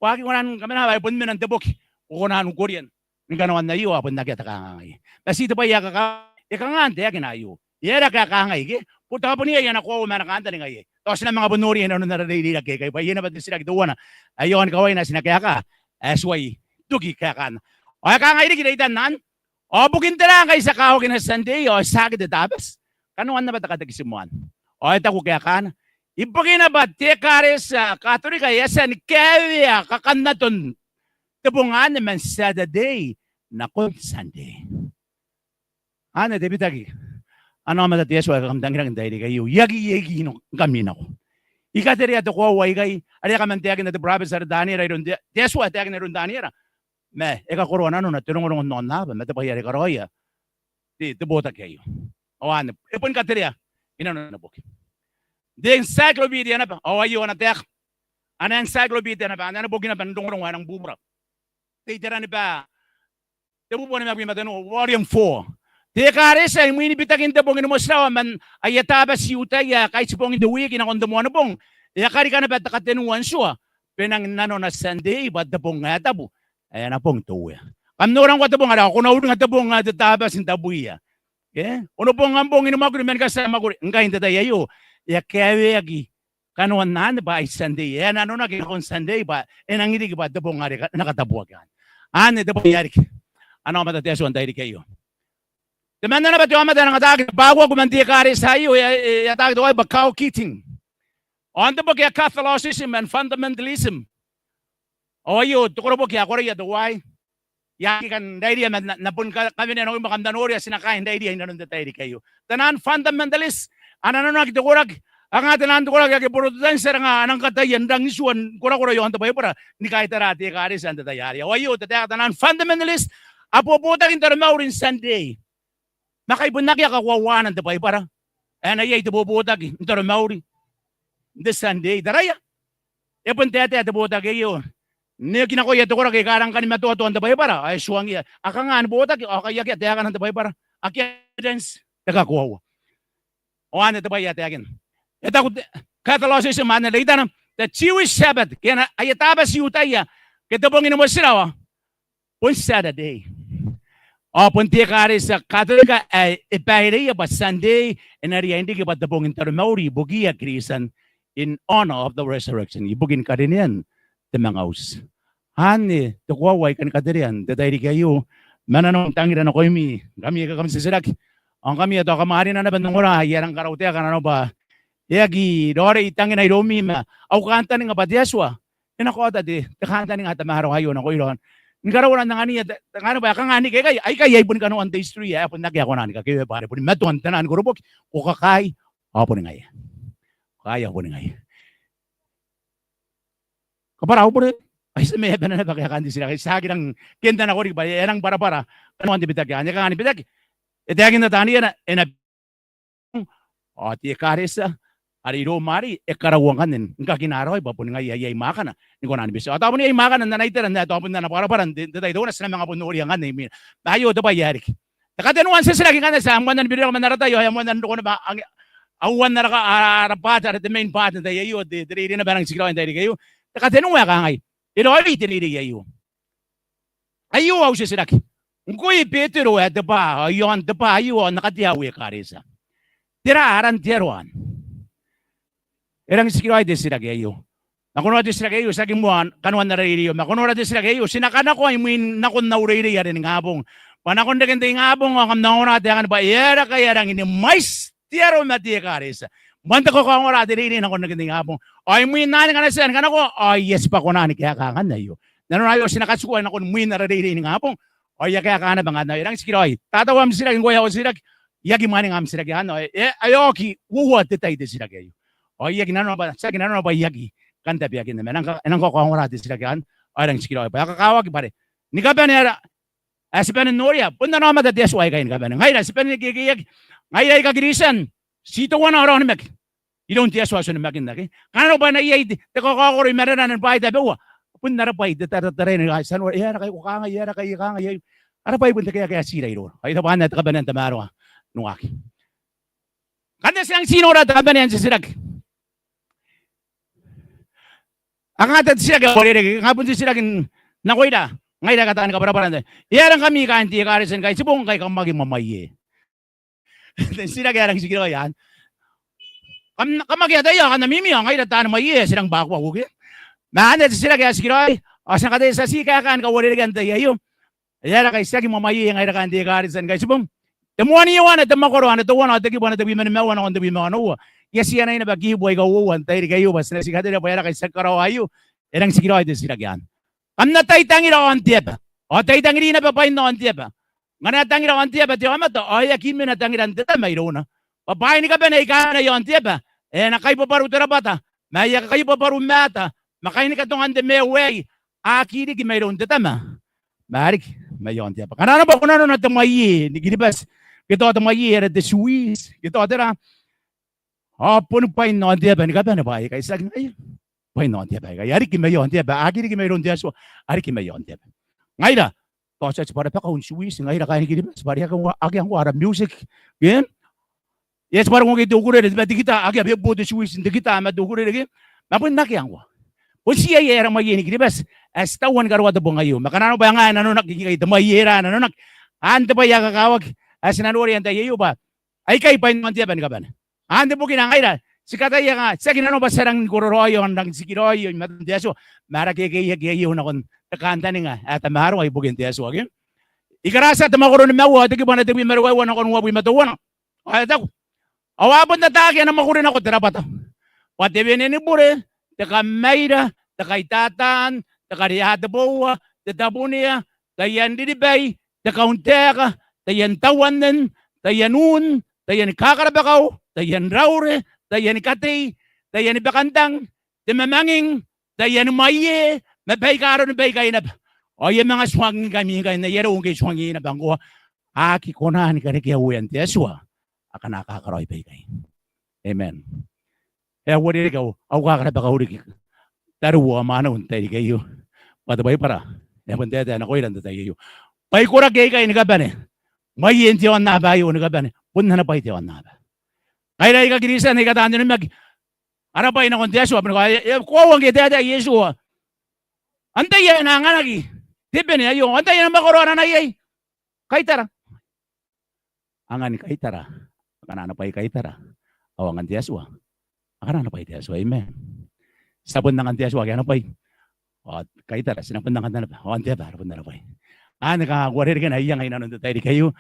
Ko aki kona ni kamena bwa e bon mena n te boki, ko kona n ukoria ni kanoan aio ao bon akea te kangaanga. Ma ti te bwai ae kaka-, e kanga n taekina aio? E aera ae kangai ke? Bon tao bon iai ana koaua ma ana kantaninga iai. Tao ti na manga bon noria inanon ara reirei rake ikai bwa iai naba te titiraki teuana ae e aoni kawaina ae ti na kaeka ae tuai toki kaekana. Ao e kangai riki reitan anne, "Ao bukin tera ngkai ti a kawakina Sunday ao ti aki te Tabati?" Kanoan naba te katekisimo anne. Ao e taku kaekana, "Ibukina bwa te Ekaretia Katorika e a tia ni kaewea kakannaton te bong anne man Saturday nakon Sunday." Anne te bitaki, ana aomata te Atua ae kam tangiraki n te tairiki aio. I aki, I aki ino ngkami nako. I katerea te koaua aikai are e a kaman taekinna te burabeti are Taniera iroun te, te Atua ae taekina iroun Taniera. Ma e kakoroa nanona te rongorongo n aonnaba ma te bwai are e karaoia te, te botaki aio. Ao anne e boni katerea inanon ana boki. Te encyclopedia naba, ao aio ana taeka, ana encyclopedia naba, ana boki naba n rongorongo ae rang bubura. Te iteraniba tebubua nimabwi ma tenua, volume four. Te ekaretia imwin bitakin te bong ni motirawa man aia Tabati I-Iutaia ae kaitibongin te wiki nakon te Moanibong, e a karika naba te katenua n tua, bwa e nang nanona Sunday bwa te bong ae tabu ae ana bong te Uea. Kam nora ngkoa te bong are ko na uringa te bong ae te Tabati n tabwiia. Ke? Onobong am bong ni mwakuri ma ni katia mwakuri. Ngkai n te tai aio e a kaeweaki kanoan anne bwa ai Sunday. E a nanonaki nakon Sunday bwa e nangi riki bwa te bong are e na katabuaki anne. Anne te bwai ae riki, ana aomata te Atua n tairiki aio. Temanna naba te aomata ae rang ataaki te bwai ae uaku man te ekaretia aio, e, e, e ataaki teuaei bwa cow-kitting. Ao n te boki ae Catholicism and Fundamentalism, ao aio te koroboki ae koreia teuaei. I aki kan rairia ma N na, N na bon ka, kawenea nakoimi bwa kam na noria ti na kaai n rairia inanon te tairiki aio. Taian fundamentalist, a na nanonaki te koraki, a kanga taian koraki ake Borotetanti are a nang kataia n rangi n tua ni korakora iaon te Baibara ni kaitara te ekaretia n te tai arei. Ao aio te taeka, taian fundamentalist a bobotaki n taromauri n Sunday. Ma ngkai bon akea kakoauana n te Baibara ae na iai te bobotaki n taromauri n te Sunday. Taraia, e bon taetae te botaki aio n oki nakoia te koraki aika a rang kani matoatoa n te Baibara ao e tuangiia. A kanga ni botaki? Ao ngkai akea taekana n te Baibara, akea evidence, e kakoaua. Ao anne te bwai ae taekina. E taku te Catholicism anne, reitana, the Jewish Sabbath, ke ana, aia Tabati I-Iutaia ke te bong ni motirawa, bon Saturday. Ao bon te ekaretia Katorika ae e baireia bwa Sunday e na riai n riki bwa te bong n taromauri ibukiia Kristian, in honor of the resurrection, ibukin karinean te manga uti. Anne te koaua ae I kani katerea n te tairiki aio ma nanou n tangira nakoimi, ngkami aika kam titiraki ao ngkami ae tao kam arina naba n ongora ae e rang karautaeka nanona bwa e aki raoiroi tangina iroumi, ma au kantaninga bwa te Atua e na kaota te, te kantaninga ae tamaroa aio nakoira ni karaua n anganiia te, te kantaninga bwa e kanga n riki aikai, aikai ai boni kanoan te history ae bon akea ae kona ni kakewe bwa are boni matoa n taiani koroboki. Ko kakaai ao boni ngaia. Ko kakaai ao boni ngaia. Kabwara au bure. Ai ti a mena naba kaekaan te titiraki, ti aki rang kentana koriki bwa e rang bwarabwara kanoan te bitaki anne. E kanga ni bitaki? E taekinna Taniera e na ao te ekaretia are iroum arei e karaua ngkanne ni kakina raoi bwa boni ngaia iai mwaakana ni kona ni beti. Ao tao bon iai mwaakana n ana itera n ae tao bon ana bwarabwara n te, te tai teuana ti na manga bon noria ngkanne imwina. Ma aio te bwai ae riki. Te katenua n titiraki ngkanne, ti a moanna ni biririko man ara tai ao e a moanna n roko naba ange, auan ara ka, ara, ara part, ara te main part n tai aio, te, te reirei naba ae rang tikiraoi n tairiki aio. Te katenua ae kangai, e raoiroi te reirei aio. Aio au titiraki. Ngkoe Betero ae te bwaa, ao i aon te bwaa aio ao N na katea au ekaretia. Tera aran te aro anne? E rang tikiraoi te titiraki aio. Ma ko nora te titiraki aio, tiaki moa kanoan ara reirei aio. Ma ko nora te titiraki aio, ti na kanakoa imwin nakon au reirei are ningabong. Bwa nakon reken te ingabong ao kam na ongora taekan bwa e aera ngkai e rangi ni mwaiti te aro ma te ekaretia. Moan te kakaongora te reirei nakon reken te ingabong. Ao imwin anne ngkana ti a kanakoa, ao e a tibwa kona ni kaeka ngkanne aio. Nanona aio ti na katikua nakon mwin ara reirei ningabong. Ao e a kaeka naba ngkanne aio. E rang tikiraoi. Tatau am titiraki ngkoe ae ko titiraki. E aki mwaninga am titiraki anne. Ao e, e, e oki uoua te tai te titiraki aio. Ao e aki nanona bwa, tiaki nanona bwa e aki kan tabeakinna. Ma e nang ka, e nang kakaongora te titiraki anne. Ao e rang tikiraoi bwa e a kakawaki bwa are ni kabane ara ae ti bane n noria, bon ana aomata te Atua aikai ni kabane. Ngaira ti bane ni kekeiaki. Ngaira aika Kristian, ti teuana ara onimaki iroun te Atua ti onimakinna ke. Kanga bwa e na iai te, te kakaokoro i marenara ni bwaai tabeua. Bon ara bwai te tara, taraia ni kaai, ti a nora, e aera ngkai ko kangai, e aera ngkai e kangai aio. Ara bwai bon te kaekaetira iroura. Ao i taku anne ae te kabanea n tamaroa n waaki. Ngkanne ti nang ti nora te kabanea n titiraki. Kanga te titiraki ae uarereke, kanga bon titiraki nakoira ngaira aika taani kabwarabwara n tai. E aera ngkami kaain te ekaretia ni Kaitibong ngkai kam aki mwamwaie? Te titiraki ae rang tikiraoi anne. Kam, kam aki ataia ao kam na mimi ao ngaira taani mwaie ae ti rang bwakuaku ke. Ma anne te titiraki ae tikiraoi, ao ti na kataia ti a ti kaeka ni kauarerekea n tai aio. E aera ngkai ti aki mwamwaie ngaira kaain te ekaretia ni Kaitibong? Te moan Ioane, te mwakoro anne teuana ao te kibu anne tebwi ma nimaua nakon tebwi ma onoua. I a ti anai naba kibu aika uoua n tairiki aio bwa ti na ti katerea bwa e aera ngkai ti aki karaoa aio. E rang tikiraoi te titiraki anne. Kam na tai tangira aon te aba, ao tai tangiri naba bwain aon te aba. Ngkana e tangira aon te aba te aomata, ao e aki mena tangiran te Tama irouna. Bwa bwaai ni kabane aika a mena i aon te aba, e na kaibwabwaru te rabwata, ma e a kakaibwabwaru maata, ma kainikatongan te maiu aei, a aki riki mairoun te Tama, ma a riki mai aon te aba. Ngkana naba ko nanona te mwaie ni Kiribati, ke tao te mwaie are te Swiss, ke tao tera, ao boni bwain aon te aba ni kabane bwaai aikai, tiaki ngaia. Bwain aon te aba aikai, a riki mai aon te aba, a aki riki mairoun te Atua, a riki mai aon te aba. Ngaira, tao ti a tibwa rabakau n Swiss ngaira kaain Kiribati, bwa are akea ngkoa, akea ngkoa ara music, ke? E a tibwa roko ngkoa te ukurere, ma te gitaa, akea bebo te Swiss n te gitaa ma te ukurere ke. Ma bon akea ngkoa. Bon ti iai ae ara mwaie ni Kiribati ae ti taua ni karokoa te bong aio. Ma ngkana naba e nga ae nanonaki ngkai te mwaie ra nanonaki, anne te bwai ae kakawaki ae ti na noria n tai aio bwa aikai bwain aon te aba ni kabane. Anne bukina ngaira ti kataia nga, tiaki nanona bwa ti a rangi ni kororaoi ao n rangi n tikiraoi i matan te Atua, ma ara kekeiaki aio nakon te kantaninga ae tamaroa ibukin te Atua ke. I Karatia te mwakoro nimaua ao te kibu anne tebwi ma ruaiwa nakon uabwi ma teuana. Ao e taku, ao a bon ataaki ana mwakuri nako te rabwata, bwa te wene ni bure, te kammaira, te kaitataan, te karea te boua, te tabunea, taian riribai, te kauntaeka, taian tauannen, taian un, taian kakarabakau, taian raure, taian katei, taian bakantang, te mamanging, taian mwaie, ma baika aroni baikai naba. Ao I a manga tuangingkami ngkai n ai arou ngke I tuangiia naba ngkoa, a aki kona ni karekea uean te Atua akana kakaraoi baikai. Amen. E a uarereke au, au kakarabakau riki tariu ao mwaneu n tairiki aio, bwa te Baibara e a bon taetae nakoira n te tai aio bwa I koraki aikai ni kabane. Mwaien te aonnaba aio ni kabane, bon ana bwai te aonnaba. Ngaira aika Kristian aika taan onimaki, ara bwai nakon te Atua bwa e, e koaua ngke e taetae Iesu, antai ae na anganaki te bene aio? Antai ana mwakoro ae na iai? Kaitara. Angan kaitara akana ana bwai kaitara, ao angan te Atua akana ana bwai te Atua. Amen. Ti a bon angan te Atua ake ana bwai, ao kaitara ti na bon anganna naba, ao antai bwa ara bon ara bwai. Anne kanga uarereke ae I anga i nanon te tairiki aio.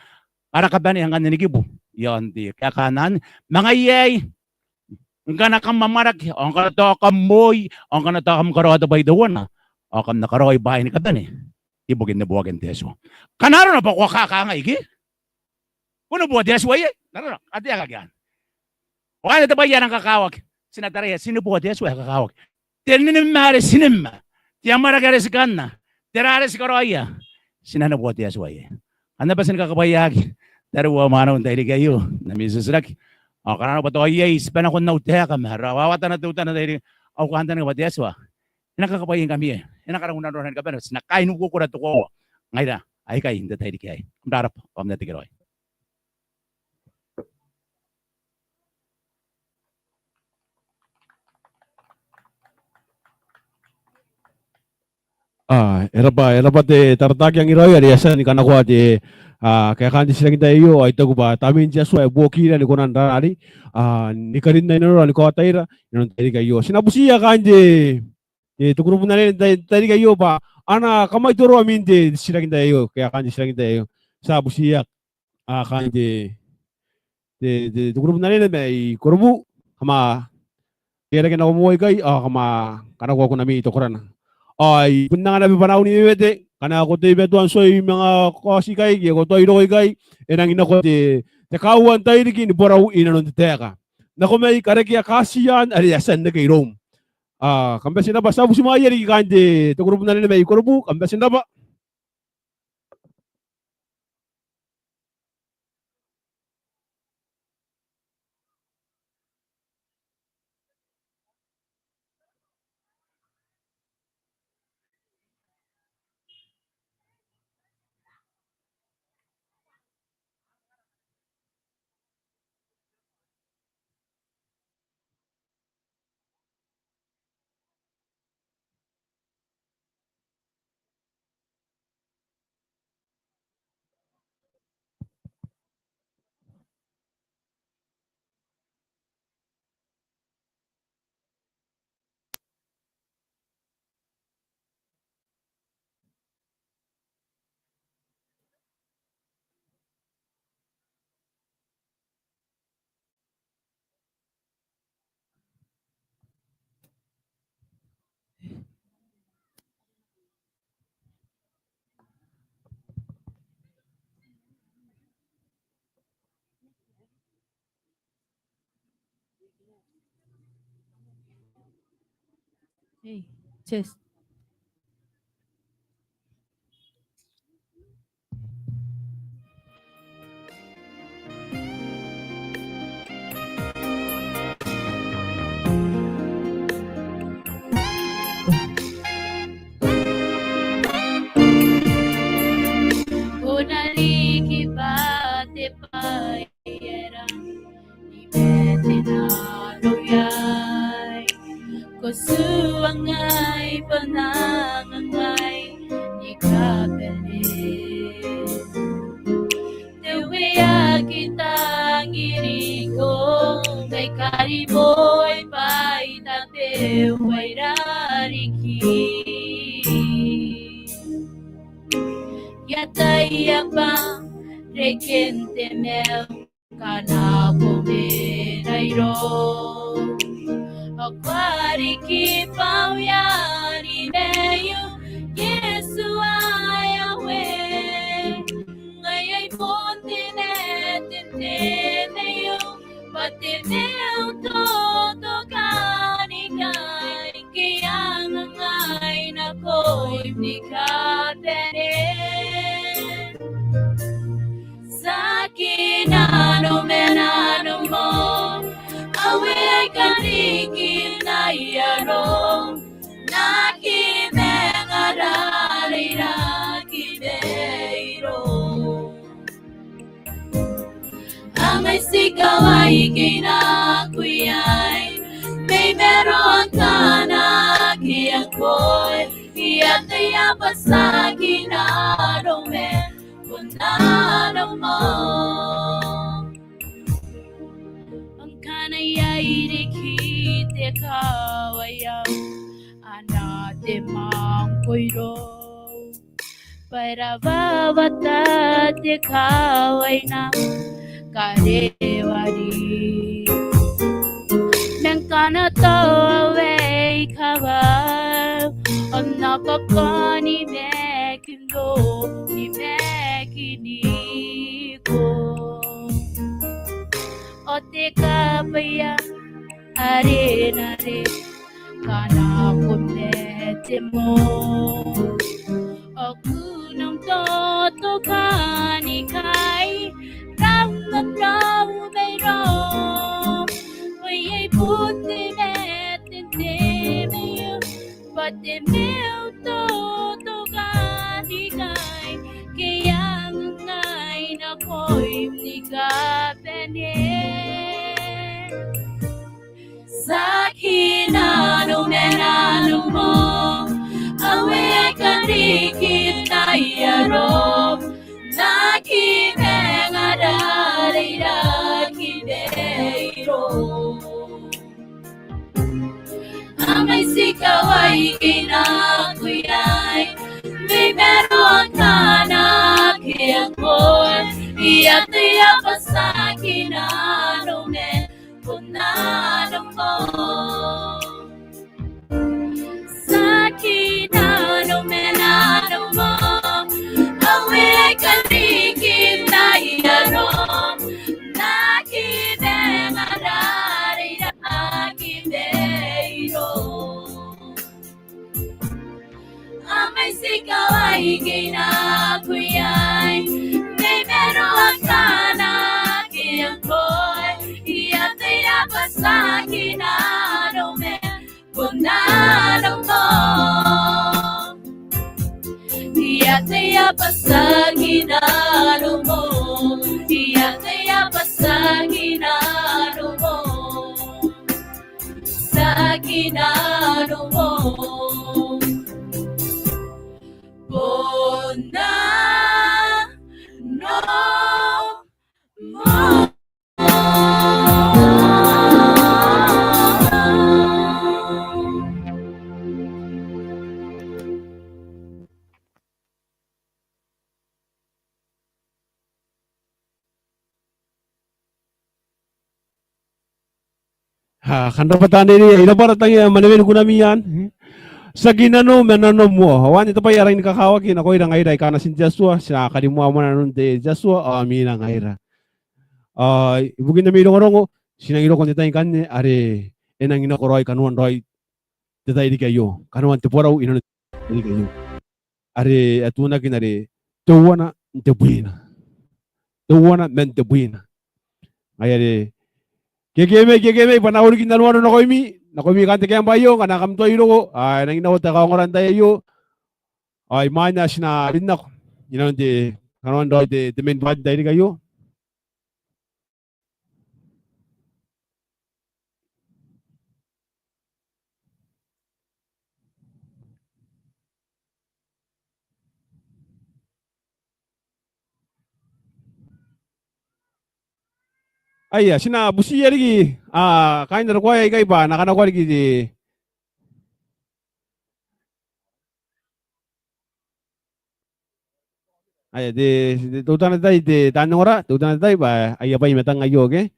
Ara kabanea ngkanne ni kibu i aon te kaeka anne. Ma ngaia aei, ngkana kam amwarake, ao ngkana tao kam moi, ao ngkana tao kam karaoa te bwai teuana, ao kam na karaoi bwaai ni kabane ibukin neboakin te Atua. Ngkana arona bwa ko a kakangai ke, ko neboa te Atua iai? N arona, kateakaki anne. Ao anne te bwai ae rang kakawaki. Ti na taraia, ti neboa te Atua ae kakawaki. Te ninimma are ti nimma, te amwarake are ti kanna, tera are ti karaoia, ti na neboa te Atua iai. Kam na bati ni kakabwaiaaki tariu ao mwaneu n tairiki aio n ami titiraki. Ao kanga bwa tao iai, ti bane nakon au taeka ma rawawatana teutana n tairiki, au kantaninga bwa te Atua e na kakabwaiaingkami, e na karau nanon ni kabane, ti na kaai n ukoukoura te koaua. Ngaira aikai n te tairiki aei. Kam rabwa, kam na tekeraoi. A, e rabwa, e rabwa te taratara Kiangiraoi, are e a tia ni kanakoa te, a, kaekaan te titiraki n tai aio, ao I taku bwa Tamnein te Atua e buokira ni kona n rarari, a, ni karinna i nanora, ni kaotaira i nanon te tairiki aio. Ti na butiia kaain te, te, te kurubu n anene n tai, tairiki aio bwa a na kamwaitoroa mwin te titiraki n tai aio, kaekaan te titiraki n tai aio. Ti a butiia, a, kaain te, te, te, te kurubu n anene mai Korobu, kam a teirake nako moa ikai, ao kam a kanakoa kunami tokorana. Ao I bon anga naba bwanaau ni wewete, ngkana ko teimatoa n tuai manga kaoti ikai, ke ko tuai roko ikai, e nangi nako te, te kaaua n tairiki ni borau i nanon te taeka. Nako mai karekea kaatian are e a tia n reke iroum. A, kam bati n rabwa, ti a butimwaeia riki kaain te, te kurubu n anene mai Korobu, kam bati n rabwa. Hey, test. Ko na riki bwa te bwai ae rang ni mate nanou iai. Ko tuangai bwa N na kangai ni kabane. Te Uea, I tangiriko, ngai kari moi bwa I tabe uaia riki. I ataia bwa reken te maiu ngkana ko mena irou. Ao ko a riki bwa uea ni maiu, Iesu ae Yahweh. Ngaia bon te nne te, te maiu, bwa te maiu totokanikai, ke I a kangai nakoim ni kabane. Tiaki nanou ma nanou moa, ao e a kan riki n ai arom, N na aki manga rariraki mairoum. Ao ngai ti kawai ke I nako iai, mai maroon taan aki angkoa, I ataia bwa tiaki nanou ma nanou moa. Ngkana iai riki te kawai, ao a na te mangko irou. Bwa e rawawata te kawai n am karewari. Ma ngkana tao e kawai, ao N na bwaka ni maki n ro, ni maki n iko. Ao te kabwaia are nare, ngkana ko mate moa, ao ko nang totokanikai, raun am rau mairoum. Bon te mete n te maiu bwa te maiu teuana ikai, ke e anganai nakoim ni kabane. Tiaki nanom ma nanom, ao e a kan riki n ai arom, n aki manga raoiroi, n aki mairoum. Am I still going in a quiet? Mai maroon ngkana ke angkoa, iai te aba tiaki nanom ma bon nanom moa. Tiaki nanom ma nanom, ao e a kan riki n ai arom, n aki manga raoiroi, n aki mairoum. Am I still going in a quiet? Mai maroon ngkana ke angkoa, iai te aba tiaki nanom ma bon nanom moa. Iai te aba tiaki nanom moa. Iai te aba tiaki nanom moa. Tiaki nanom moa. Bon nanom moa. A, kam rabwa taneireia, e rabwa ara tangira ma nanon kunamian. Tiaki nanom ma nanom moa. Ao anne te bwai ae rangi ni kakawaki nakoira ngaira aika natin te Atua, ti na karimoa moa nanon te Atua, ao mwiina ngaira. A, ibukin ami rongorongo, ti nangi roko n te tai ngkanne, are e nangi nakoraoi kanoan raoi te tairiki aio, kanoan te borau inanon te tairiki aio. Are e atunaki n are teuana n tebwina. Teuana man tebwina. Ngaia are, kekemai, kekemai, bwa N na riki n anuanu nakoimi, nakoimi kaain te kaembwa aio, ngkana kam tuai roko, a, e nangi nako te kaongora n tai aio, ao imwain ae ti na rin nako inanon te kanoan raoi te, te main part n tairiki aio. Aia, ti na butiia riki, a, kaain ara koaea aikai bwa a na kanakoa riki te Aia, te, te, teutana te tai, te, taan ongora, teutana te tai, bwa aia bwai i matang aio, okay?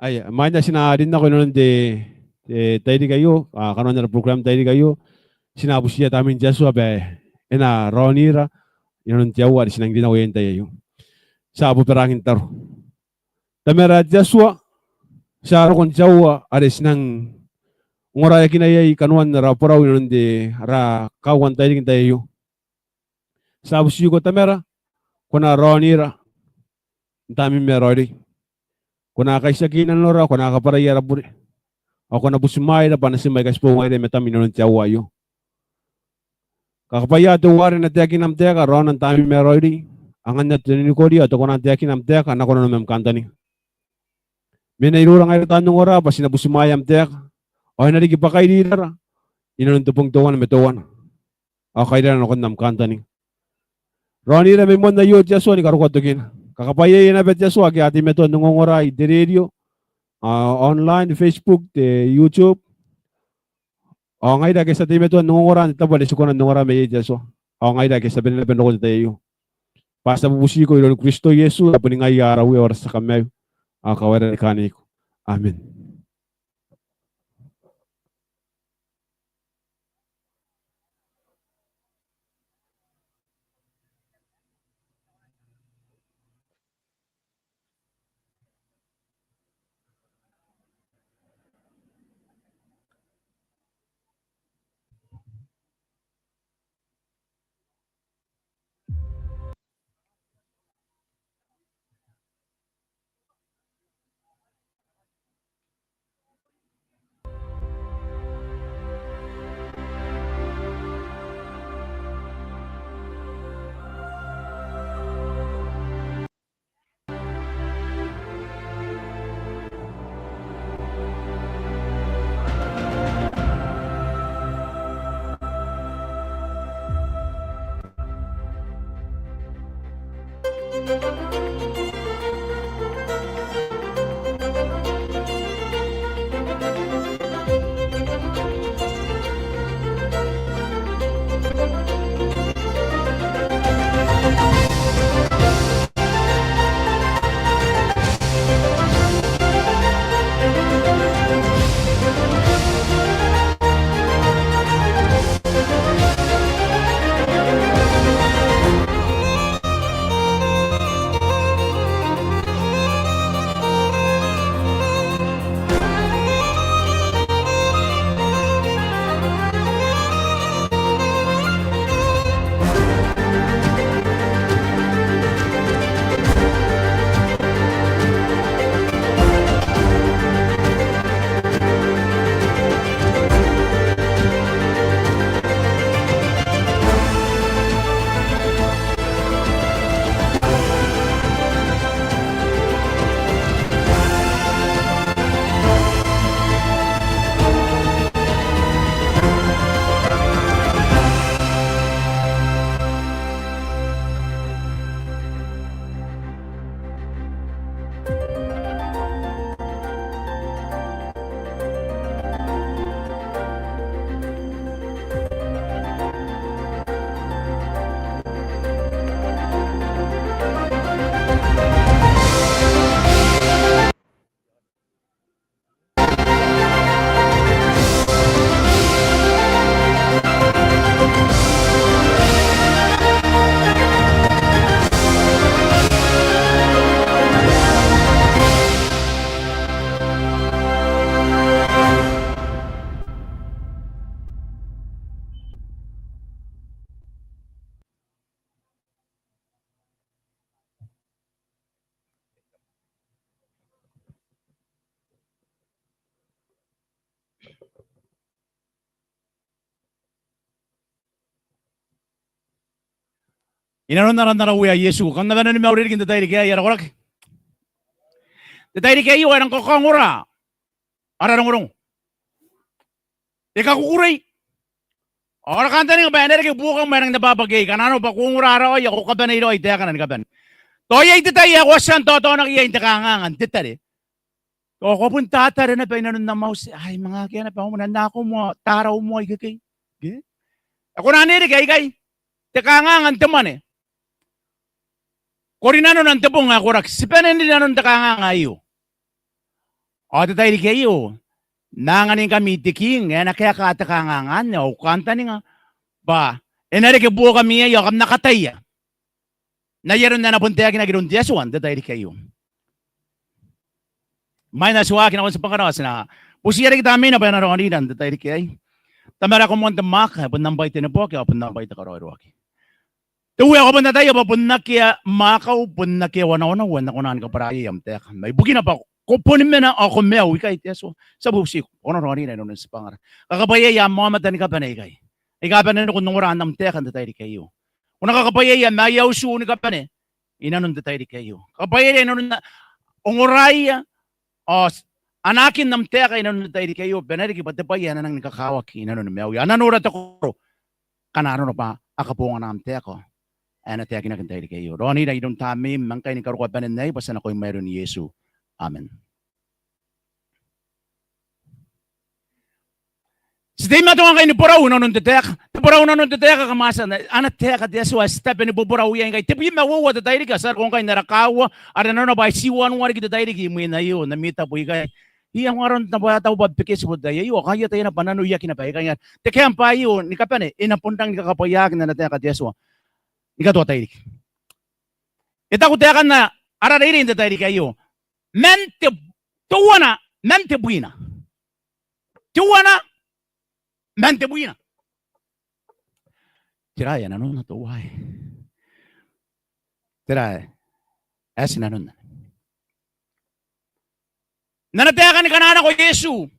Aia, imwain ae ti na rin nako inanon te, te, tairiki aio, a, kanoan ara program n tairiki aio, ti na butiia Tamnein te Atua bwa e na raonira inanon te aoa are ti nang rin nako iai n tai aio. Ti a bobaraaki n tataro. Tamara ae te Atua, ti a roko n te aoa are ti nang ongoraeakina iai kanoan ara borau inanon te, ara kaua n tairiki n tai aio. Ti a butiko Tamara, ko na raonira n Tamneim ae raoiroi. Ko na kaitiaki nanora, ko na kabwarai ara bure. Ao ko na butimwaeira bwa natim aika ti boo ngaira i matam inanon te aoa aio. Kakabwaia teuare na taekina am taeka raona n Tamneim ae raoiroi, anganna te ninikoria ao te kona n taekina am taeka nakon nanom am kantaninga. Mena iroura ngaira taan ongora bwa ti na butimwaea am taeka, ao e na riki bwa kairira inanon te bong teuana ma teuana. Ao kairira nakon am kantaninga. Raonira mai moan aio te Atua ni karokoa tokina. Kakabwaiaia naba te Atua ake a teimatoa n ongongora i te radio, a, online, Facebook, te YouTube. Ao ngaira ake ti a teimatoa n ongongora n te tabo are ti kona n ongora mai iai te Atua. Ao ngaira ake ti a bane naba n roko n te tai aio. Bwa ti a bubutiko iroun Kristo Iesu, ae boni ngaia ara Uea ao ara tia Kamaiu ao kawaira ni kaaniko. Amen. I nanon aran ara Uea Iesu, kam na bane ni mauri riki n te tairiki aei, ara koraki. Te tairiki aio e rang kakaongora ara rongorongo. E kakukurei. Ao ara kantaninga bwa e na reke buokam ae e rang n tabwabwaki iai. Kanga nanona bwa ko ongora raoi ao ko kabanei raoi taekana ni kabane. Tao iai te tai ae ko a tia n taotaonaki iai n te kanganga n te tare. Ao ko a bon tatare naba i nanon am auti, ai manga akea naba au mwane, a na nako moa, tarau moa ikekei. Ke? E kona n reke aikai te kanganga n te mwane. Ko rinanona n te bong ae koraki. Ti bane n rinanon te kanganga aio. Ao te tairiki aio, N na anganingkami te king ae na kaeka te kanganga anne, ao ko kantaninga bwa e na reke buokami iai ao kam na kataia n ai aron ae na bon taekinaki iroun te Atua n te tairiki aio. Imwain ae ti waaki nakon tibwangara ao ti na butiia riki Tamneina bwa e na raonira n te tairiki aei. Tamara, ko moan te mwaaka, e bon am bwai te neboaki ao bon am bwai te karaoiroaki. Te Uea, ko bon ataia bwa bon akea mwaakau, bon akea wanawanau ae N na kona ni kabwarai iai am taeka. Ma ibukina bwa ko boni mena ao ko maiu ikai te Atua, ti a bubutiko bwa ko na raonira inanon tibwangara. Kakabwaiaia am aomata ni kabane ikai aika a bane n roko n ongora n am taeka n te tairiki aio. Ko na kakabwaiaia ma aia utu ni kabane inanon te tairiki aio. Kakabwaiaia inanon ongoraia ao anaakin am taeka inanon te tairiki aio, bwa e na riki bwa te bwai ae na nangi ni kakawaki inanoni maiuia. A na nora te koro ngkana arona bwa a kabongana am taeka ae na taekinaki n te tairiki aio. Raonira iroun Tamneim ma ngkai ni karokoa banen aei, bwa ti a nakoim n aran Iesu. Amen. Ti teimatoa ngkai ni borau inanon te taeka. Te borau inanon te taeka, kam a tia n, ana taeka te Atua ae ti tabe ni boborau iai ngkai. Tebwi ma uoua te tairiki ae ti a roko ngkai n ara kaaua are nanona bwa ai ti wanua riki te tairiki imwin aio n ami tabo ikai. Iai aron naba ae tau bwa beke ti bo tai aio, ao ngaia taiana bwa nanoiaki naba ikai. Te kaembwa aio ni kabane e na bon rangi ni kakabwaiaaki n ana taeka te Atua ni katoa tairiki. E taku taekan ara reirei n te tairiki aio, man te, teuana man tebwina. Teuana man tebwina. Tera ae nanona teuaei? Tera ae ti nanona? N ana taeka ni kananako Iesu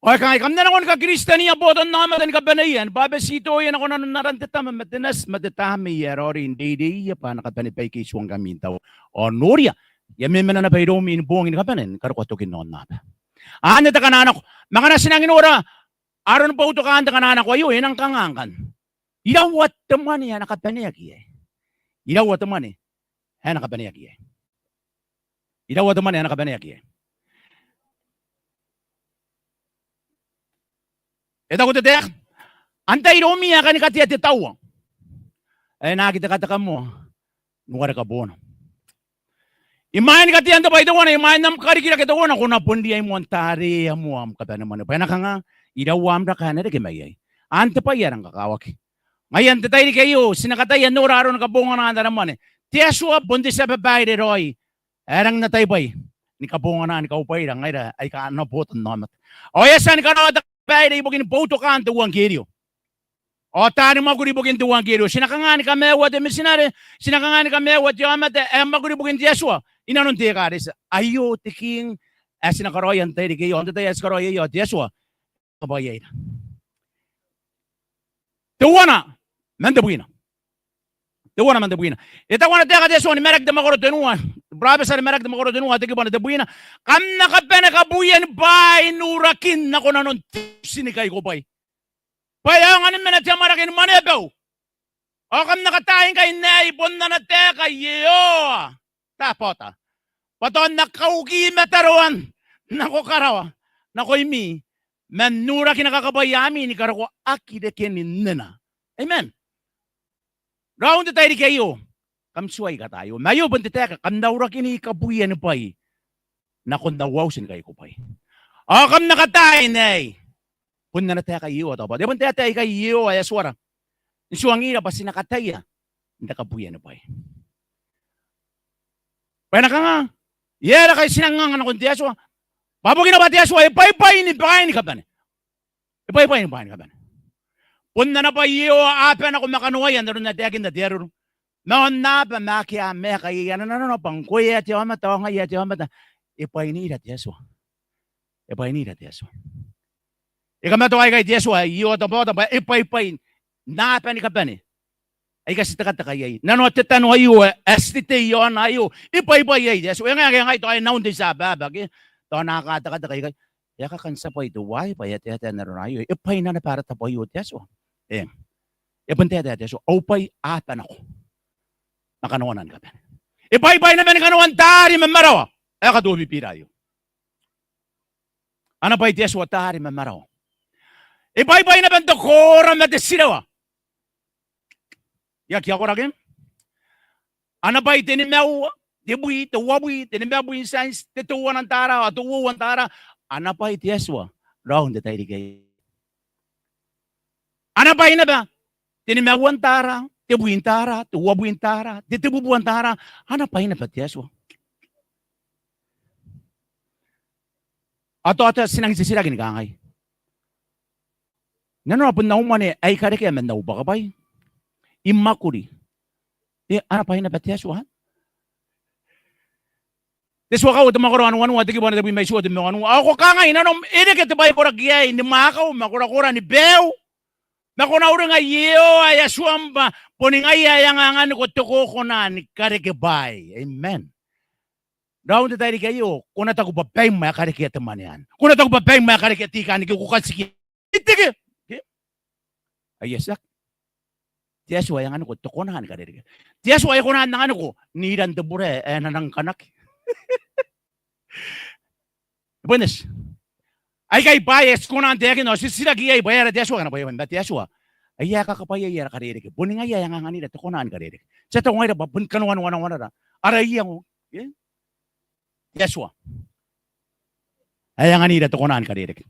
ao e kangai, kam na nako ni kaKiristiania botannaomata ni kabaneia, ni bwabetitoia nako nanon aran te Tama ma te Nati ma te Tamnei ae Raoiroi, n reireiia bwa a na kabane baike I tuangkami n taua. Ao noria, I a memena naba iroumi ni boong ni kabane ni karokoa tokin aonnaba. Anne te kananako. Ma ngkana ti nangi nora aron boutokaan te kananako aio, e nang kanga ngkanne? Iraua te mwane ae na kabaneaki iai? Iraua te mwane ae na kabaneaki iai? Iraua te mwane ae na kabaneaki iai? E taku te taeka, antai iroumi ae kani katea te taua ae e na aki tekateka moa n wareka boona? Imwain katean te bwai teuana, imwain am karikirake teuana, ko na bon riai moa n taraa moa am kabanemwane. Bwa e na kanga? Iraua am raka ae na reke maiai. Anne te bwai ae rang kakawaki. Ngaia n te tairiki aio, ti na kataia n nora aroni kabonganaan ara mwane. Te Atua bon te tia babaire raoi ae rangi n atai bwai ni kabongana ni kaubwaira ngaira aika a na bota n aomata. Ao e a tia ni karaoa te babaire ibukin boutokaan te euangkerio ao taani mwakuri ibukin te euangkerio. Ti na kanga ni kamaiua te mitinare, ti na kanga ni kamaiua te aomata ae mwakuri ibukin te Atua inanon te ekaretia. Aio te king ae ti na karaoia n te tairiki aio, ao n te tai ae ti karaoia aio, ao te Atua e kakabwaiaira. Teuana man tebwina. Teuana man tebwina. E taku ana taeka te Atua ni Maraki te mwakoro tenua, burabeti are Maraki te mwakoro tenua, te kibu ae tebwina. Kam na kabane kabuia ni bwaai n urakin nako nanon te auti ni kaikobwai, bwa e aonga ni mena te amwarake ni mwaneabau. Ao kam na kataai ngkai n aei, bon ana taeka Iehova Tabwaota, bwa tao N na kauki mataroan nako karawa nakoimi, man urakina kakabwaiami ni karokoaki reken nnena. Amen. Raou n te tairiki aio, kam tuai kataai. Ma aio bon te taeka, kam na urakini kabuia ni bwai nakon au auti ni kaikobwai. Ao kam na kataai n aei, bon ana taeka Iehova Tabwaota. E bon taetae ikai Iehova ae Atuara n tuangira bwa ti na kataia n te kabuia ni bwai. Bwa e na kanga? E aera ngkai ti nang anga nakon te Atua? Bwa bukina bwa te Atua e bwaibwai ni bwaai ni kabane. E bwaibwai ni bwaai ni kabane. Bon ana bwai Iehova, aba nako ma kanoaia n aron ae taekinna te Areru. Ma aonnaba ma ake a maeka iai, a na nanona bwa ngkoe ae te aomata ao ngai ae te aomata. E bwainira te Atua. E bwainira te Atua. E kamatoa ikai te Atua ae Iehova Tabwaota bwa e bwaibwai n aba ni kabane aika ti tekateka iai. Nanoa te tano aio ae ti tetei iaona aio, e bwaibwai iai te Atua. E ngae ngke ngai tao e naun te tia ababa ke tao N na aka tekateka ikai, e a kakan tia bwai teuaei bwa e a taetae n arona aio. E bwaina naba ara tabo aio te Atua. Eng. E bon taetae te Atua, au bwai, aba nako ma kanoana ni kabane. E bwaibwai naba ni kanoan taari ma marawa ae katobibira aio. Ana bwai te Atua taari ma marawa. E bwaibwai naba n te koora ma te tirewa. I aki akoraki. Ana bwai te nimaua, te bwi, te uabwi, te nimabwi n tianti, te teuana n tara, ao te uoua n tara. Ana bwai te Atua raou n te tairiki aei. Ana bwai naba te nimaua n tara, te bwi n tara, te uabwi n tara, te tebubua n tara. Ana bwai naba te Atua. Ao tao ti nang titiraki ni kangai, nanona bon au mwane ae I karekea man au bwakabwai, I mwakuri, e, ana bwai naba te Atua? Te Tua Kaua te mwakoro ae wanua, te kibu ae tebwi ma itiua te ma wanua. Ao ko kangai nanom, e reke te bwai koraki aei ni mwaakau ma korakorani baiu, ma ko na uringa Iehova ae Atuam bwa boni ngaia ae anganganiko te kokona ni karekebwai. Amen. Raou n te tairiki aio, ko na taku bwa baim ae karekea te mwane anne. Ko na taku bwa baim ae karekea te I-Kaniki ae ko katikia. Iteke. Ke? Aia tiaki. Te Atua e anganiko te kona ni karereke. Te Atua e kona n anganiko n iran te bure ae na nang kanaki. E bon eti. Aikai bwaai ae ti kona n taekinna ao ti titiraki iai bwa e aera te Atua ngkana bwaibwai. Ma te Atua, ae e kakabwaiaia ara karereke. Boni ngaia ae anganganira te kona ni karereke. Ti a taku ngaira bwa boni kanoan wanawanara ara iango. E? Te Atua ae anganira te kona ni karereke.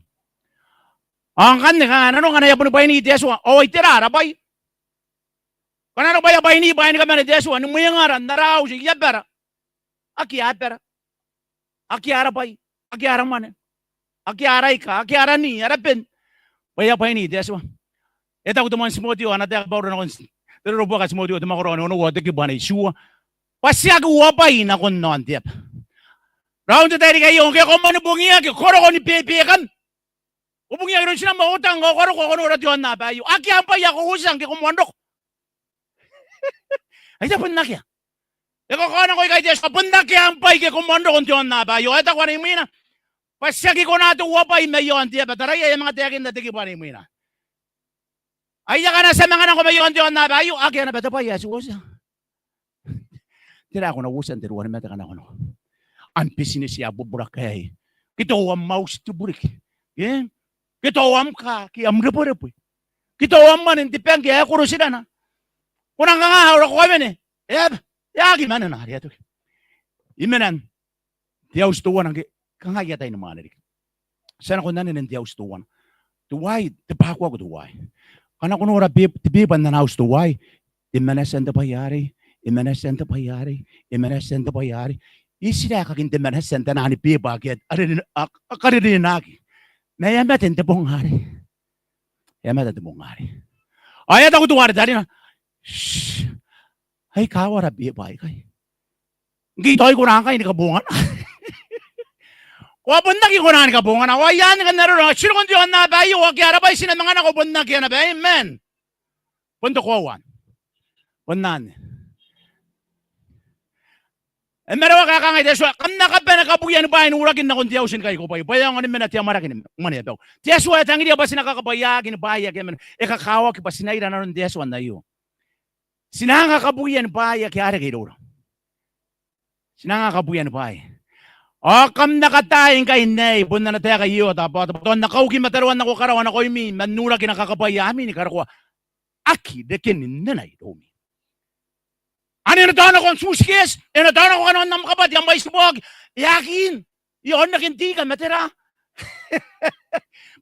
Ao ngkanne kanga nanon ngkana e a boni bwaini te Atua, ao ai tera ara bwai? Ngkana ara bwai a bwaini bwaai ni kabane te Atua, ni mwengara, n ara auti, i abara, akea abara, akea ara bwai, akea ara mwane, akea ara ika, akea ara ni, ara ben. Bwa e a bwaini te Atua. E taku te moan Timoteo, ana taeka Bauro nakon te rorobuaka Timoteo, te mwakoro ae onoua, te kibu ae itiua, bwa tiaki uabwai nakon aon te aba. Raou n te tairiki aio, ngke ko mwanibongiaki, ko roko ni bebekam. Ko bungiaki iroun tinam ao otang ao ko roko ao ko nora te aonnaba aio. Akea am bwai ae ko uotia ngke ko moan roko. Ai tera, bon akea. E kakaonako ikai te Atua, bon akea am bwai ngke ko moan roko n te aonnaba aio. Ao e taku ane imwina bwa tiaki kona te uabwai mai aon te aba. Taraia, e a manga taekinna te kibu ane imwina. Ai akana ti a manga nako mai aon te aonnaba aio, akea naba te bwai ae ti uotia. Tera ae ko na uotia n te ruanimate ngkana ko nako? Am bitineti ae bubura kaei. Ke tao am auti te bureki. Ke? Ke tao am kaa, ke am rebwerebwe. Ke tao am mwane n te bangke ae e koro tirana. Ko nang kanga aura ko kawene? E a, e aki manena are e a toki. I mena n te auti teuana ngke kanga I ataia ni mwaane riki. Ti a nako n anene n te auti teuana. Te wai, te bwakuaku te wai. Ngkana ko nora beb-, te beba n ana auti te wai, e manatia n te bwai arei, e manatia n te bwai arei, e manatia n te bwai arei. Itera ae kakin te manatia n te nani beba ake a, a, a, a karerenaaki. Ma e a mate n te bong arei. E a mate n te bong arei. Ao e a taku teuare tarina, "Shh. Ai kawara beba aikai. Ngke I taku I kona ngkai ni kabongana." Ko a bon aki kona ni kabongana. Ao ai anne ngkanne arora, ti roko n te aonnaba aio, ao akea ara bwai, ti na manga nako bon akea naba. Amen. Bon te koaua anne. Bon anne. E marewa ngkai e kangai te Atua, kam na kabane kabwianibwai n urakin nakon te auti ni kaikobwai, bwa e aonga ni mena te amwarake ni mwaneaba. Te Atua e tangiria bwa ti na kakabwaiaaki ni bwaai ake a mena. E kakawaki bwa ti na ira nanon te Atua n aio. Ti na anga kabwianibwai ake a reke iroura. Ti na anga kabwianibwai. Ao kam na kataai ngkai n aei, bon ana taeka Iehova te Atua, bwa N na kauki mataroan nako karawa nakoimi, man urakina kakabwaiami ni karokoa aki reken nnena iroumi. Anne e na taonako n tutiketi, e na taonako kanoan am kabati, am bwaitiboaki, e aki in, e a onnakin te ika ma tera.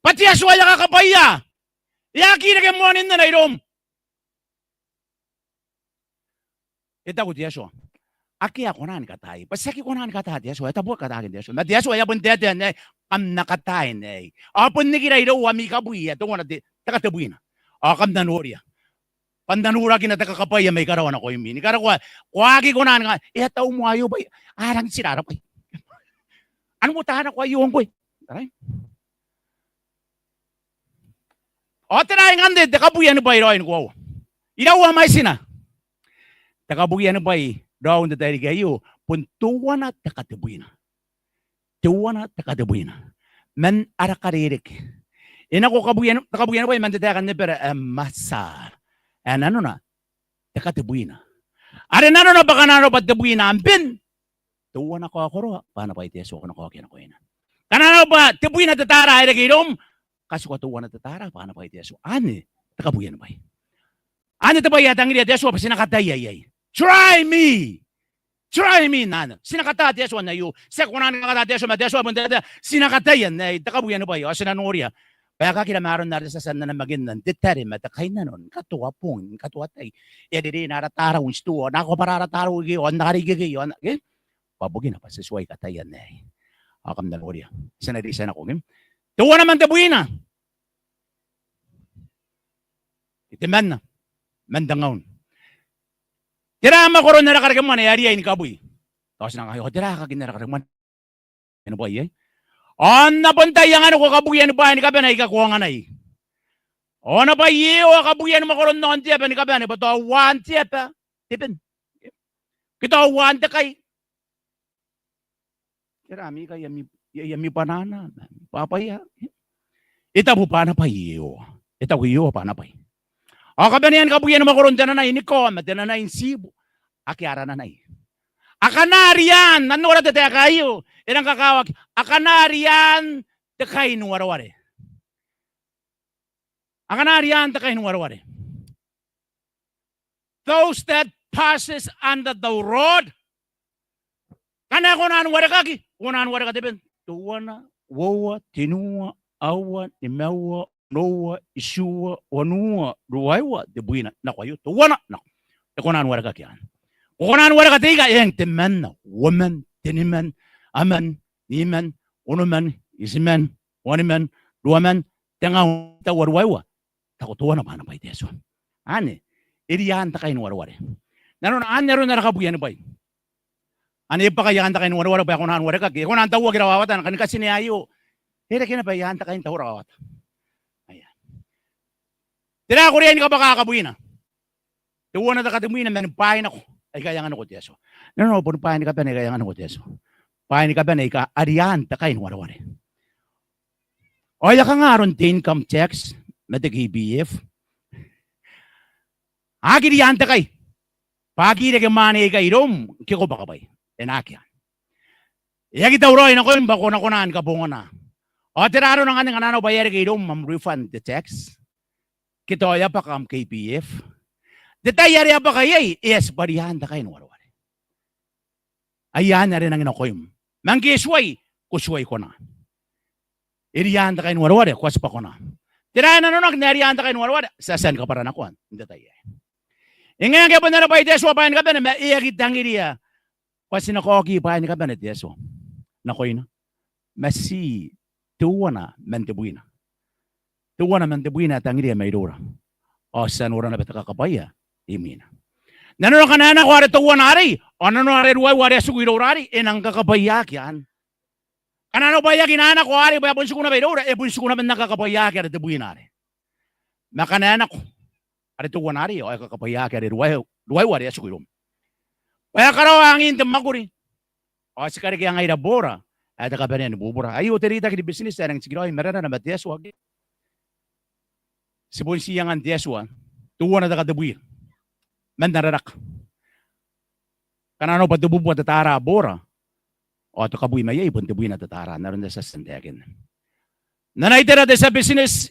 Bwa te Atua ae kakabwaia, e aki reke moan nnena iroum. E taku te Atua, akea ae kona ni kataai. Bwa ti aki kona ni kataa te Atua, e tabu aki kataakin te Atua. Ma te Atua e a bon taetae n aei, kam na kataai n aei. Ao bon nikira irou ami kabwi ae teuana te, te katebwina. Ao kam na noria, bwa N na urakina te kakabwaia mai karawa nakoimi. Ni karokoa, ko aki kona ni ka-, e a tau moa aio bwa a rangi n tira ara bwai. Anne moa taana ko aio ngkoe. Alright? Ao tera ngkanne te kabwianibwai raoi ni koaua? Iraua mwaitina. Te kabwianibwai raoi n te tairiki aio, bon teuana te katebwina. Teuana te katebwina. Man ara karereke. E nako kabwian-, te kabwianibwai man te taeka n Ebera ae masa. Ae nanona te katebwina. Are nanona bwa ngkana arona bwa tebwina am ben, teuana kaokoroa, bwa ana bwai te Atua ko na kaokia nakoina. Ngkana arona bwa tebwina te tara ae reke iroum, katikua teuana te tara, bwa ana bwai te Atua. Anne te kabwianibwai. Anne te bwai ae tangiria te Atua bwa ti na kataia iai. Try me. Try me n anne. Ti na kataa te Atua n aio. Ti aki kona ni kakataa te Atua, ma te Atua bon taetae, ti na kataia n aei, te kabwianibwai, ao ti na noria bwa e kakira ma aron are ti a tia n namakinna n te tare ma te kainnano, ni katoa bong, ni katoa tai. E a rereina ara tarau n titoa, ao a kabwara ara tarau ikekei, ao a na kare ikekei, ao a na, ke? Bwa bukina bwa ti tuai kataia n aei. Ao kam na noria. Ti na reitia nako, ke? Teuana man tebwina. Temanna man tengaun. Tera mwakoron ara karekemwane ae riai ni kabwi? Tao ti nang aio, tera kakin ara karekemwane? Ao N na bon tai anganiko kabwianibwai ni kabane aika ko anganai. Ao ana bwai Iehova kabwiani mwakoron aon te aba ni kabane, bwa tao uaan te aba te ben. Ke tao uaan te kai. Tera ami kai, ami, ami banana, ami bwabwaia. E tabu bwa ana bwai Iehova. E taku Iehova bwa ana bwai. Ao kabanean kabwiani mwakoron te nanai ni kao ma te nanai n tiibu. Akea ara nanai. Akana riaan, N na nora te taeka aio, e rang kakawaki. Akana riaan te kai ni wareware. Akana riaan te kai ni wareware. Those that passes under the rod. Ngkana e kona ni warekaki, e kona ni wareka te ben. Teuana, uoua, tenua, aua, nimaua, onoua, itiua, wanua, ruaiwa, tebwina. Nako aio, teuana, nako. E kona ni warekaki anne. Ko kona ni wareka te ika, eng, temanna, uoman, teniman, aman, niman, onoman, itiman, waniman, ruaman, tengaun, taua, ruaiwa. Taku teuana bwa ana bwai te Atua. Anne, e riaan te kai ni wareware. Nanona anne aron ara kabwianibwai. Anne e bwaka i aan te kai ni wareware bwa e kona ni warekaki. E kona n tauaki rawawatana, ngkana katinea aio. E reke naba i aan te kai n tau rawawata. Aia. Tera ae ko riai ni kabwaka kabwina? Teuana te katebwina man bwaai nako aika e anganiko te Atua. Nanona boni bwaai ni kabane aika e anganiko te Atua. Bwaai ni kabane aika a riaan te kai ni wareware. Ao e a kanga aron te income tax ma te K P F? Aki riantakai bwa aki reke mwane aikai iroum ngke ko bwakabwai. E na aki anne. E aki tauraoi nakoim bwa ko na kona ni kabongana. Ao tera arona ngkanne ngkana arona bwa e a reke iroum am refund te tax, ke tao e a bwaka am K P F? N te tai are e a bwaka iai, e a tibwa riantakai n wareware. Ai anne are e nangi nakoim. Ma ngke e tuai, ko tuai kona. E riantakai n wareware, ko a tibwa kona. Tera ae nanonaki n ae riantakai n wareware? Ti a tia ni kabwaranakoa n te tai aei. E ngae ngke e bon ana bwai te Atua bwaai ni kabane, ma e aki tangiria bwa ti na kaoki bwaai ni kabane te Atua nakoina. Ma ti teuana man tebwina. Teuana man tebwina ae tangiria mairoura. Ao ti a nora naba te kakabwaia imwina. Nanona ngkana e nako are teuana arei, ao nanona are ruaiwa are e tiku iroura arei, e nang kakabwaiaaki anne. Ngkana arona bwa e aki na nako arei bwa e bon tiku naba iroura, e bon tiku naba n nang kakabwaiaaki are tebwina arei. Ma ngkana e nako are teuana arei, ao e kakabwaiaaki are ruai-, ruaiwa are e tiku iroum. Bwa e karaoa angin te mwakuri. Ao ti karekea ngaira boora ae te kabanea ni bubura. Aio te reitaki ni bitineti ae nangi tikiraoi maranara ma te Atua ke. Ti bon tii angan te Atua teuana te katebwina man ara raka. Ngkana arona bwa tebubua te tara boora, ao te kabwi mai iai bon tebwina te tara, n aron ae ti a tia n taekinna. N ana itera te tia bitineti,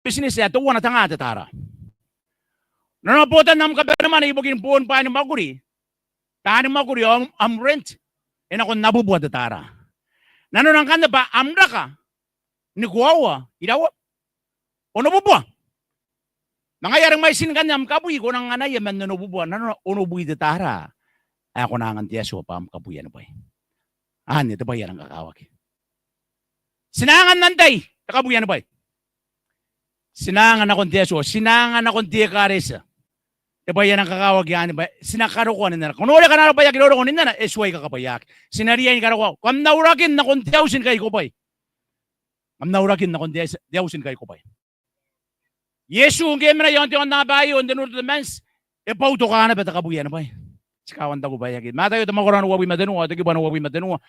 bitineti ae teuana te nga te tara. Nanona botan am kabanemwane ibukin boon bwaai ni mwakuri, taani mwakuri ao am, am rent, e nako n abubua te tara. Nanona ngkanne bwa am raka ni koaua iraua? Onobubua. Ma ngaia are mwaitin ngkanne am kabwi ko nang anaia man onobubua, nanona onobwi te tara ae ko na angan te Atua bwa am kabwianibwai. Anne te bwai ae nang kakawaki. Ti na anga n antai te kabwianibwai? Ti na anga nakon te Atua, ti na anga nakon te ekaretia. Te bwai ae nang kakawaki anne bwa ti na karokoa ninnana. Ko noria ngkana arona bwa e aki roroko ninnana, e tuai kakabwaiaki. Ti na riai ni karokoa. Kam na urakin nakon te auti ni kaikobwai. Kam na urakin nakon te, te auti ni kaikobwai. Iesu ngke e mena iaon te aonnaba aio n te Nuru Tetemanti, e boutoka naba te kabwianibwai. Ti kawa n taku bwa e aki. Mataio te mwakoro ae uabwi ma tenua, ao te kibu ae uabwi ma tenua.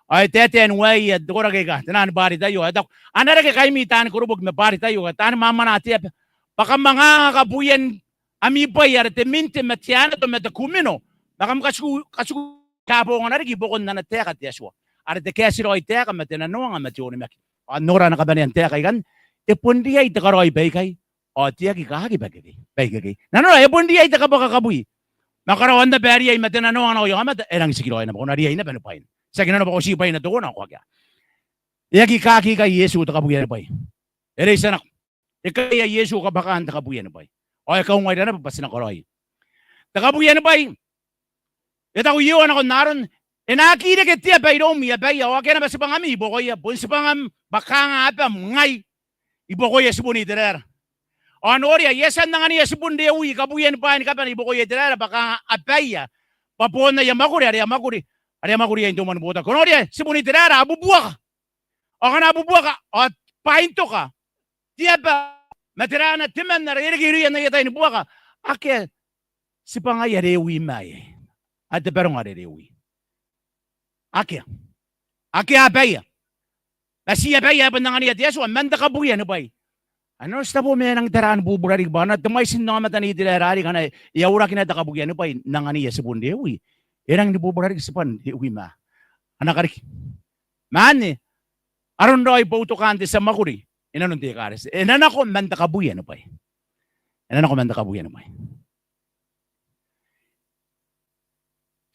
Ao e taetae n waeia te koraki aika tenaan Bwaritaio, ao e taku, a na reke kaimi taani koroboki ma Bwaritaio, aika taani mwamwanaa te aba, bwa kam anganga kabwian ami bwai are te minte ma te aneto ma te kumino, ma kam katiku, katiku kabongana riki i buakon ana taeka te Atua, are te kaetiraoi taeka ma te nanoanga ma te onimaki. Ao nora ana kabanea n taeka ikanne, e bon riai te karaoi baikai, ao te aki kaaki baikekei, baikekei. Nanona, e bon riai te kabwaka kabwi. Ma karaoan naba ae riai ma te nanoanga nakoia aomata, e rangi n tikiraoi naba, ko na riai naba ni bwaina. Tiaki nanona bwa ko tii bwaina teuana ao ko akea. E aki kaaki ikai Iesu te kabwianibwai. E reitia nako. E kaea Iesu kabwakaan te kabwianibwai. Ao e kaungaira naba bwa ti na karaoia te kabwianibwai. E taku Iehova nakon Aaron, e na aki reke te aba iroum i abaia, ao akea naba tibwangami i buakoia, bon tibwangam bwa kaanga abam ngai i buakoia tibun Iteraera. Ao noria, I a tia n angania tibun Rewi kabwianibwai ni kabane i buakoia Iteraera bwa kaanga abaia, bwa boon aia mwakuri are a mwakuri, are a mwakuri iai n te umwa ni botaki. Ko noria, tibun Iteraera a bubuaka. Ao ngkana a bubuaka, ao bwaintoka te aba ma tera ana temanna are e reke irouia n aia tai ni buaka, akea tibwangaia Rewi ma aei. Ae te baronga are Rewi. Akea. Akea abaia. Ma ti abaia ae bon angania te Atua man te kabwianibwai. Ao nanona ti tabo ma e nangi tara ni bubura riki bwa ana te mwaitin aomata n Iteraera arei ngkana e a uraki naba te kabwianibwai n angania tibun Rewi, e rangi ni bubura riki tibwan Rewi ma ana kariki. Ma anne aron raoi boutokaan te tia mwakuri inanon te ekaretia. E na nako man te kabwianibwai. E na nako man te kabwianibwai.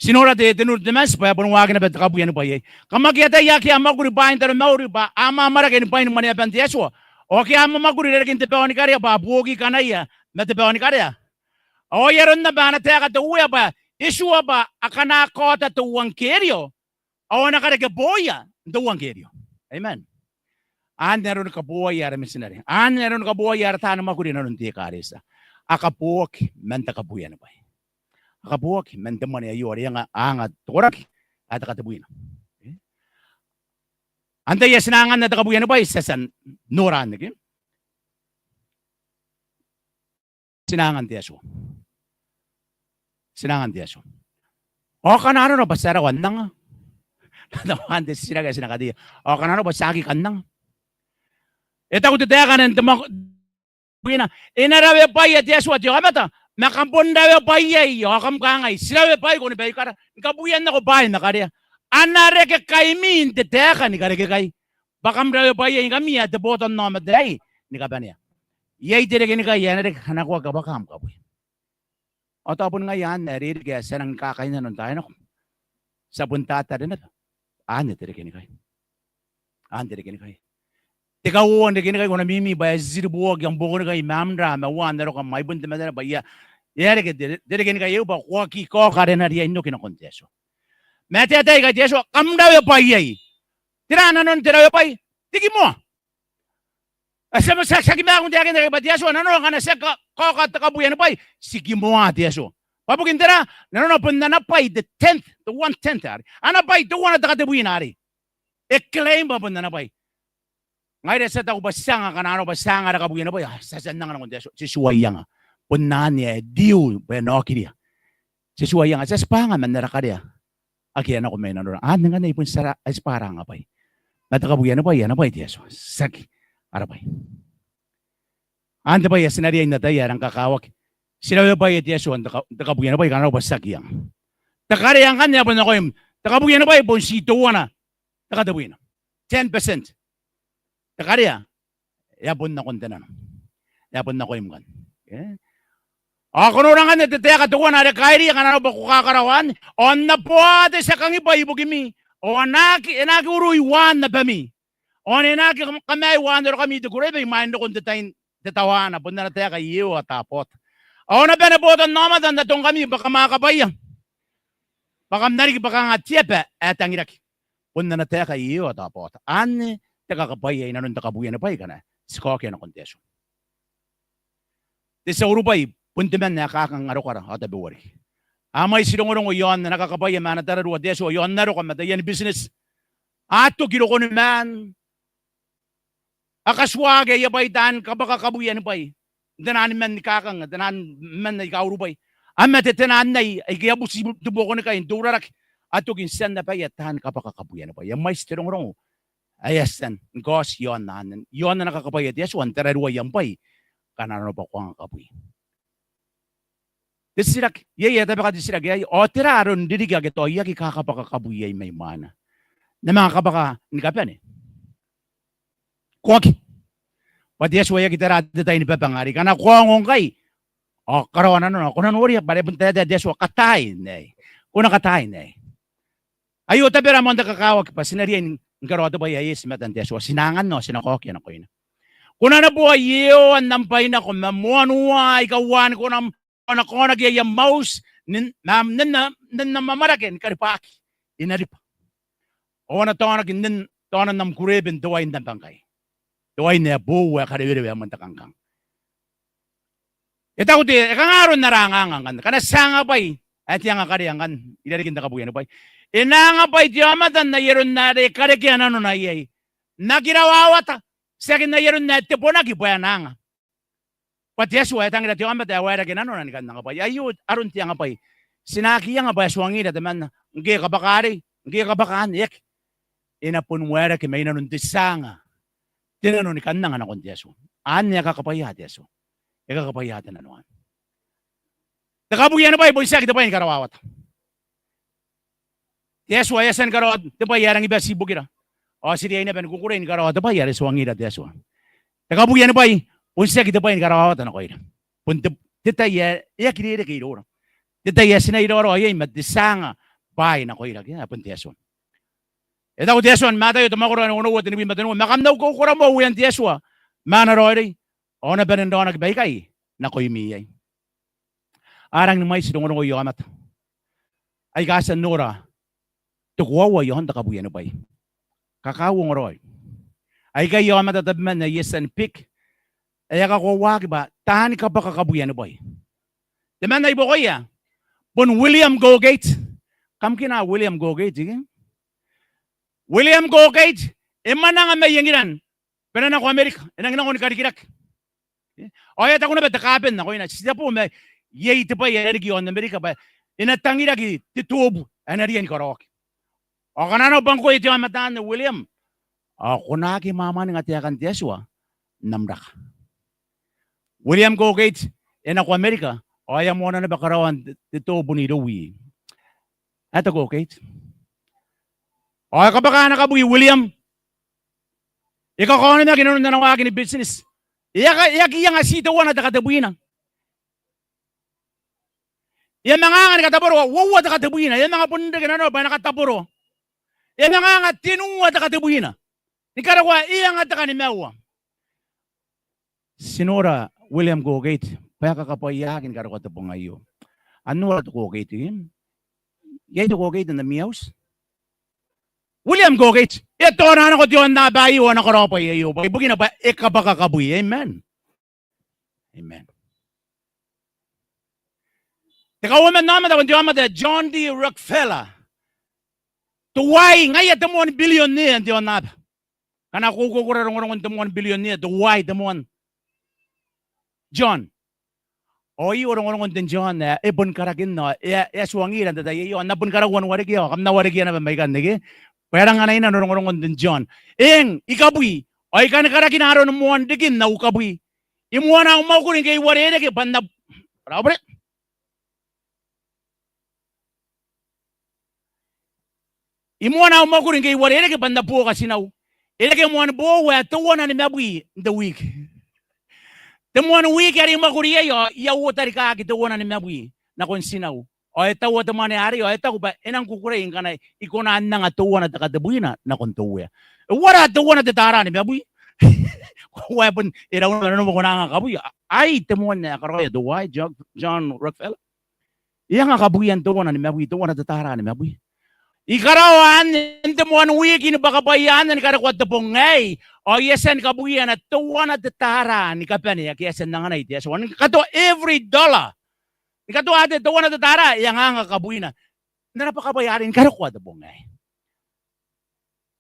Ti nora te, te Nuru Tetemanti bwa e a bon waaki naba te kabwianibwai iai. Kam aki ataia ake a mwakuri bwain taromauri bwa a mwamwarake ni bwain mwaneaban te Atua, ao ake a mwamwakuri irarikin te baonikarea bwa a buoki kanaia ma te baonikarea. Ao ai aron naba ana taeka te Uea bwa e tua bwa akana kaota te euangkerio ao a na kareke booia n te euangkerio. Amen. Anne aroni kabooaia ara mitinare. Anne aroni kabooaia ara taani mwakuri inanon te ekaretia. A kabooaki man te kabwianibwai. A kabooaki man te mwane aio are e anga, anga te koraki ae te katebwina. Antai ae ti na anganna te kabwianibwai? Ti a tia n nora anne ke. Ti na angan te Atua. Ti na angan te Atua. Ao ngkana arona bwa ti a rawa n anga? N na taku anne te titiraki ae ti na kateia. Ao ngkana arona bwa ti aki kan anga? E taku te taeka anne n te mwakuri, e na rawebwaia te Atua te aomata, ma kam bon rawebwa iai, ao kam kangai, ti rawebwaiko ni baikara, ni kabuian nako bwaai ma karea. A na reke kaimi n te taeka ni karekekai, bwa kam rawebwa iai ngkami ae te botannaomata aei ni kabanea. Iai te rekenikai ae na reke, a na koaki bwa kam kabwe. Ao tao bon ngaia anne ae rereke ae ti a nangi kakainano n taai nako. Ti a bon tatare naba. Anne te rekenikai. Anne te rekenikai. Te kauoua n rekenikai, ko na mimi bwa e titiribuaki am buakonikai ma am ra ma uaan arokam, ai bon te mataniwi bwa e a reke te, te rekenikai aio bwa ko aki kaoka are e na riai n oki nakon te Atua. Ma e taetae ikai te Atua, kam rawebwa iai. Tera nanon te rawebwai? Te kimoa. Ao ti a, ti a, ti aki maaku n taekinna bwa te Atua nanona ngkana ti aki ka, kaoka te kabuianibwai, ti kimoa te Atua. Bwa bukin tera? Nanona bon ana bwai te tenth, te one tenth arei. Ana bwai teuana te katebwina arei. E claim bwa bon ana bwai. Ngaira ti a taku bwa ti anga, ngkana arona bwa ti anga ara kabuianibwai, a, ti a tia n anga nakon te Atua. Te Atua e anga. Bon anne ae e riu bwa e na okiria. Te Atua e anga, ti a tibwa anga man ara karea ake a nako mai nanora. Anne ngkanne ai bon ti a, ai tibwa ara angabwai. Ma te kabuianibwai, ana bwai te Atua, tiaki ara bwai. Anne te bwai ae ti na riai n ataia ae rang kakawaki. Ti rawebwaia te Atua n te ka, te kabuianibwai, ngkana arona bwa ti aki anga. Te karea ngkanne e a bon nakoim. Te kabuianibwai bon ti teuana te katebwina. Ten percent. Te karea e a bon nakon te nano. E a bon nakoim ngkanne. E? Ao ko nora ngkanne te taeka teuana are kairiia ngkana arona bwa ko kakaraoa anne. Ao N na boa te tia kangibwai ibukimi. Ao a na aki, e na aki urui uaan abami. Ao e na aki kam, kamaei uaan arokami te kureebe imwain rokon te tain, te tawaana, bon ana taeka Iehova Tabaota. Ao a na bane botannaomata n atongkami bwa kam a kabwaia. Bwa kam na riki bwa kanga te aba ae tangiraki. Bon ana taeka Iehova Tabaota. Anne te kakabwaia i nanon te kabuianibwai ngkana ti kaokia nakon te Atua. Te tia urubwai bon temanna ae kakang arokara ao tabeua riki. A mwaiti rongorongo i aon ana kakabwaia ma ana tararua te Atua i aon aroka ma taiani business. A toki rokon maan. A katuaki aia bwai taan kabwaka kabuianibwai. N taian man ni kakang, taian man aika urubwai. A mate taian nai aike a buti te buakonikai n te uraraki. A toki n tia n abaia taan kabwaka kabuianibwai. A mwaiti te rongorongo ae a tia n kaoti i aon anne, i aon ana kakabwaia te Atua n tararuai am bwai ngkana arona bwa ko anga kabwi. Te titiraki, iai ae tabeka te titiraki aei, ao tera aron ririki ake tao I aki kakabwaka kabwi iai mai mwaina? N na manga kabwaka ni kabane? Ko aki. Bwa te Atua e aki tara te tai ni babanga arei. Ngkana ko aongo ngkai, ao karaoa nanona, ko na noria bwa are bon taetae te Atua, kataia n aei. Ko na kataia n aei. Aio tabera moan te kakawaki bwa ti na riai ni karaoa te bwai ae eti i matan te Atua, ti na anganna ao ti na kaokia nakoina. Ko na neboa Iehova n am bwai nako ma moan uaa aika uaan konam, ao a na kaonaki aia mauti n, ma, n, n, n am amwarake ni karibwaki i Nariba. Ao a na taonaki n, taonan am kureebe n te wain tabangkai. Te wain ae boou ae karewerewe ae moan te kangkang. E taku te, e kanga aron ara anganga ngkanne? Ngkana ti a anga bwai ae te anga karea ngkanne irarikin te kabuianibwai, e na anga bwai te aomata n ai aron are e karekea nanona iai. N aki rawawata, tiaki n ai aron ae tebonaki bwa e na anga. Bwa te Atua e tangira te aomata ae waerake nanona ni kan anga bwai. Aio aron te anga bwai. Ti na aki anga bwa e tuangira temanna, ngke e kabwaka arei, ngke e kabwaka anne, e aki. E na bon waerake mai nanon te tia anga te nano ni kan anga nakon te Atua. Anne e kakabwaia te Atua. E kakabwaia te nano anne. Te kabuianibwai bon tiaki te bwai ni karawawata. Te Atua e a tia ni karaoa te bwai ae rangi bati ibukira. Ao ti riai naba ni kukurei ni karaoa te bwai are tuangira te Atua. Te kabuianibwai bon tiaki te bwai ni karawawata nakoira. Bon te, te tai ae e aki rereke iroura. Te tai ae ti na iraorao iai ma te tia anga bwaai nakoira, ke, ae bon te Atua. E taku te Atua n Mataio te mwakoro ae onoua, tenibwi ma tenua: Ma kam na ukoukora moa uean te Atua ma ana raoiroi, ao a na bane n raonaki baikai nakoimi iai. A rangi ni mwaiti rongorongo i aomata aika a tia n nora te koaua i aon te kabuianibwai. Kakauongo raoi. Aikai aomata tabeman ae I a tia ni bake, ae a kakoauaki bwa taani kabwaka kabuianibwai. Temanna i buakoia bon William Colgate. Kam kina William Colgate, ke? William Colgate e mwananga mai England bwa e na nako Amerika, e nangi nako ni karikirake. Ao e a taku naba te kaaben nakoina, ti titebo ma iai te bwai ae riki i aon Amerika bwa e na tangiraki te toobu ae e na riai ni karaoaki. Ao ngkana arona bwa ngkoe te aomata anne William, ao ko na aki mwamwaninga taekan te Atua n am raka. William Colgate e nako Amerika, ao e a moana naba karaoan te, te toobu n iroui. Ae te Colgate. Ao e kabwaka ana kabwi William. E kakaonimaki inanon ana waaki ni business. E aki, e aki anga ti teuana te katebwina. E a manga anga ni katabwaroa uoua te katebwina. E a manga bon reke nanona bwa e na katabwaroa. E a manga anga tenua te katebwina ni karokoa e anga te kanimaua. Ti nora William Colgate bwa e kakabwaiaki ni karokoa te bong aio. Ao nora te Colgate, e? Iai te Colgate n ami auti? William Colgate e a taona nako te aonnaba aio ao e na karaobwai aio bwa ibukina bwa e kabwaka kabwi. Amen. Amen. Te kauoman aomata bon te aomata ae John D. Rockefeller. Teuaei, ngaia te moan billionaire n te aonnaba. Ngkana ko ukoukora rongorongon te moan billionaire, teuaei te moan John. Ao aio rongorongon te John ae e boni karakinna, e a, e a tuangira n te tai aio, ao N na boni karaua n warekia, ao kam na warekia naba mai ikanne ke. Bwa e rang anai nano rongorongon te John. Eng, I kabwi, ao I kani karakina aroni moan rikin au kabwi. I moana au mwakuri ngke I uarereke bwa N na, raobore. I moana au mwakuri ngke I uarereke bwa N na buoka tinau. E reke moani boou ae teuana nimabwi n te wiiki. Te moan wiiki are I mwakuri iai ao I a uotarikaki teuana nimabwi nakon tinau. Ao e taua te mwane arei ao e taku bwa e nang kukurei ngkana I kona n anga teuana te katebwina nakon te Uea. E uara teuana te tara nimabwi? Ko uaia bon e rauna nanona bwa ko na anga kabwi. Ai te moan ae karaoia teuaei, John, John Rockefeller. E anga kabwian teuana nimabwi, teuana te tara nimabwi. I karaoa anne n te moan wiiki ni bwakabwaia anne ni karokoa te bong aei, ao I a tia ni kabwiana teuana te tara ni kabane ake e a tia n anganai te Atua. Ni katoa every dollar. Ni katoa te teuana te tara, e anganga kabwina n ana bwakabwai arei ni karokoa te bong aei.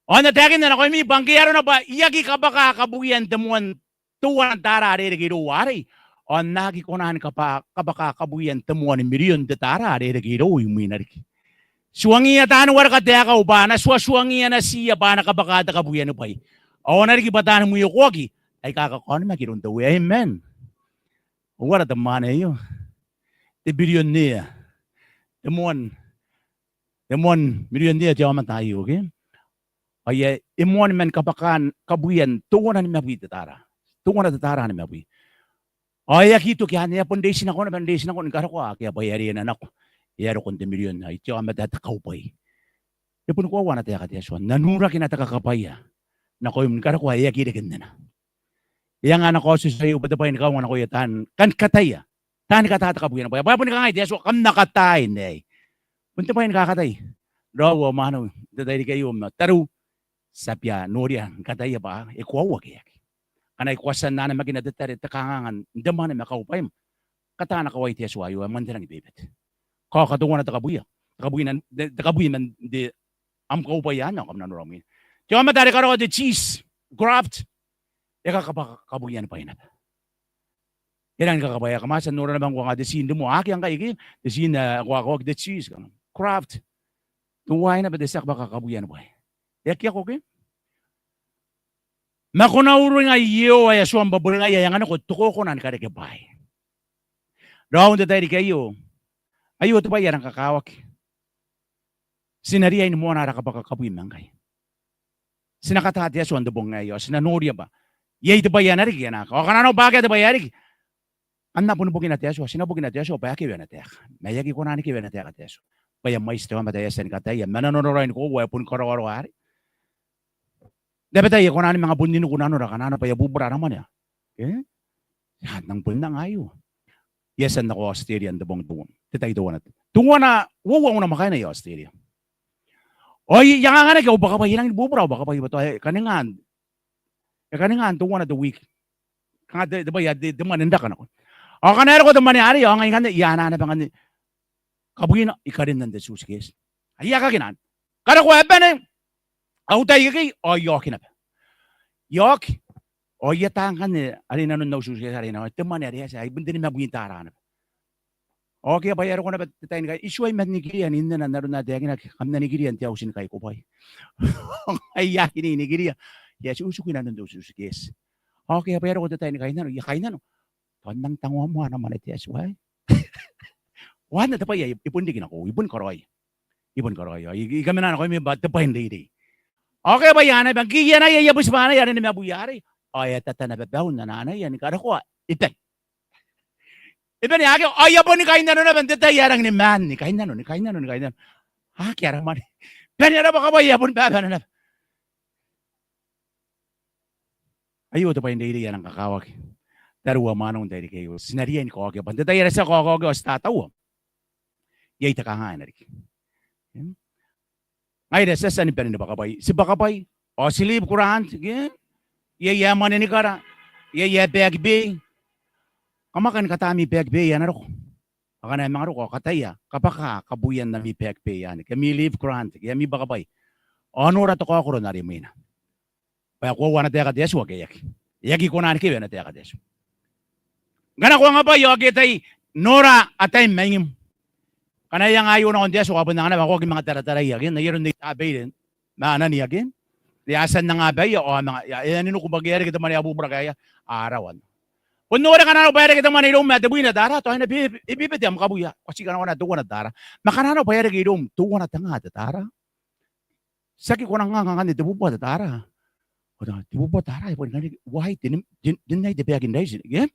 Ao N na taekinna nakoimi bwa ngke arona bwa I aki kabwaka kabwian te moan teuana tara are e reke iroua arei, ao N na aki kona ni kabwa-, kabwaka kabwian te moan mirion te tara are e reke irou imwina riki. Tuangiia taani wareka taekau bwa a na tuatuangiia natiia bwa a na kabwaka te kabwianibwai. Ao a na riki bwa taani mwiokoaki aika kakaonimaki iroun te Uea. Amen. Uara te mwane aio? Te billionaire. Te moan, te moan millionaire te aomata aio, okay? Ao e a, e moan man kabwakaan kabwian teuana nimabwi te tara. Teuana te tara nimabwi. Ao e aki toki anne, e a bon reitinako naba, reitinako ni karokoa ake a bwaiareia nako. E a roko n te mirion, ai te aomata ae te kaubwai. E boni koaua ana taeka te Atua. N na nurakina te kakabwaia nakoim ni karokoa e aki reke n nena. E anga ana kaotioti aio bwa te bwai ni kaunga nakoia taan kan kataia. Taani kata te kabwianibwai. Bwa e boni kangai te Atua, kam na kataai n aei. Bon te bwai ni kakatai raou ao mwaneu n te tairiki aio ma tariu, ti a bia noria ni kataia bwa e koaua ke e aki. Ngkana ko a tia n anamakina te tare, te kanganga n te mwane ma kaubwaim, kata ana kawai te Atua aio ae moan te rangi ni bebete. Kaoka teuana te kabwia, te kabwina, te, te kabwi man te am kaubwai anne ao kam na nora mwina. Te aomata are karaoa te cheese, Kraft, e kakabwaka kabwianibwai naba. E rangi ni kakabwaia, kam a tia n nora naba ngkoa ngkai te tii n rimoa akea ngkai ke, te tii ae ko a kaoki te cheese, kanga Kraft. Teuaei naba te tia kabwaka kabwianibwai. E aki ako ke? Ma ko na uringa Iehova ae Atuam bwa boni ngaia ae e anganiko te kokona ni karekebwai. Raou n te tairiki aio, aio te bwai ae rang kakawaki. Ti na riai ni moana ara kabwaka kabwi ma ngkai. Ti na kata te Atua n te bong aei ao ti na noria bwa iai te bwai ae na riki ae na aki. Ao ngkana arona bwa akea te bwai ae riki, kam na boni bukina te Atua, ti na bukina te Atua bwa e a kewe ana taeka. Ma e aki kona ni kewe ana taeka te Atua bwa e a mwaiti te aomata ae e a tia ni kataia ma nanona raoi ni koaua ae boni karaoa arei. N tabetai e kona ni manga bon niniku nanora ngkana arona bwa e a bubura ara mwane. E? E a nang bon anga aio. I a tia n nako Australia n te bong teuana, te tai teuana. Teuana uoua unamwakaina i Australia. Ao I anganganaki au bwakabwai, e rangi ni bubura au bwakabwai bwa tao e kaninga, e kaninga teuana te wiki. Kanga te, te bwai ae te, te mwane n raka nako. Ao ngkana e roko te mwane arei ao ngai ngkanne I a anaa naba ngkanne kabwina I karinna n te suitcase. Ai akea kinaana. Karokoa e bane au tai ikekei ao I a oki naba. I a oki ao I ata ngkanne are i nanon au suitcase are i nanon, te mwane are e a tia, ai bon te nimabwi n tara naba. Ao akea bwa e a roko naba te tai ni kai, I tuai man nikiria n inena n aron ae taekinaki, kam na nikiria n te auti ni kaikobwai. Ai aki ni nikiria. E a tiutiku inanon te uti, uti, ke eti. Ao akea bwa e a roko te tai ni kainnano, I a kainnano. Tao N nang tangoa moa ana mwane te Atua aei. Ao anne te bwai ae I bon riki nakoiu, I bon karaoia. I bon karaoia. I, I kamena nakoimi bwa te bwai n reirei. Ao akea bwa I a anai bwa ngke I anaia, I a buti bwa anaia are nimabwi arei. Ao e a tatana babaun ana anaia ni karokoa. E bane. E bane, akea, ao I a boni kainnano naba n te tai ae rangi ni maan ni kainnano, ni kainnano, ni kainnano. Akea ara mwane. Bane ara bwakabwai, e a boni babana naba. Aio te bwai n reirei ae nang kakawaki. Tariu ao mwaneu n tairiki aio. Ti na riai ni kaokia bwa n te tai are ti a kaokia ao ti tataua, iai te kangaanga ae na riki. Ngaira ti a tia ni bane ni bwakabwai. Ti bwakabwai. Ao ti leave grant, ke? Iai ae mwane ni kara. Iai ae back pay. Kam a kan kata ami back pay ae na roko. Akana e manga roko ao kataia, kabwaka kabuian ami back pay anne, ke ami leave grant, ke ami bwakabwai. Ao nora te kaokoro are imwina. Bwa e koaua ana taeka te Atua ke e aki. E aki kona ni kewe ana taeka te Atua. Ngkana ko anga bwai ao ke tai, nora ataim ma ingim. Ngkana e anga aio nakon te Atua ao bon angana bwa ko aki manga tarataraia ke, n ai aron Nei Tabeire ma anania ke. E a tia n anga abaia ao a manga, e a, e a niniku bwa ke e a reke te mwane ae bubura ke e a, a rawa. Bon nora ngkana arona bwa e reke te mwane iroum ma tebwina tara, tao e na be, e bebete am kabuia. Ko a tii kanakoa teuana tara. Ma ngkana arona bwa e reke iroum teuana tenga te tara, tiaki ko nang anga ngkanne tebubua te tara. Ko tara, tebubua tara, e boni kan reke, wai, te nim, te, te nai te back n raiti, ke?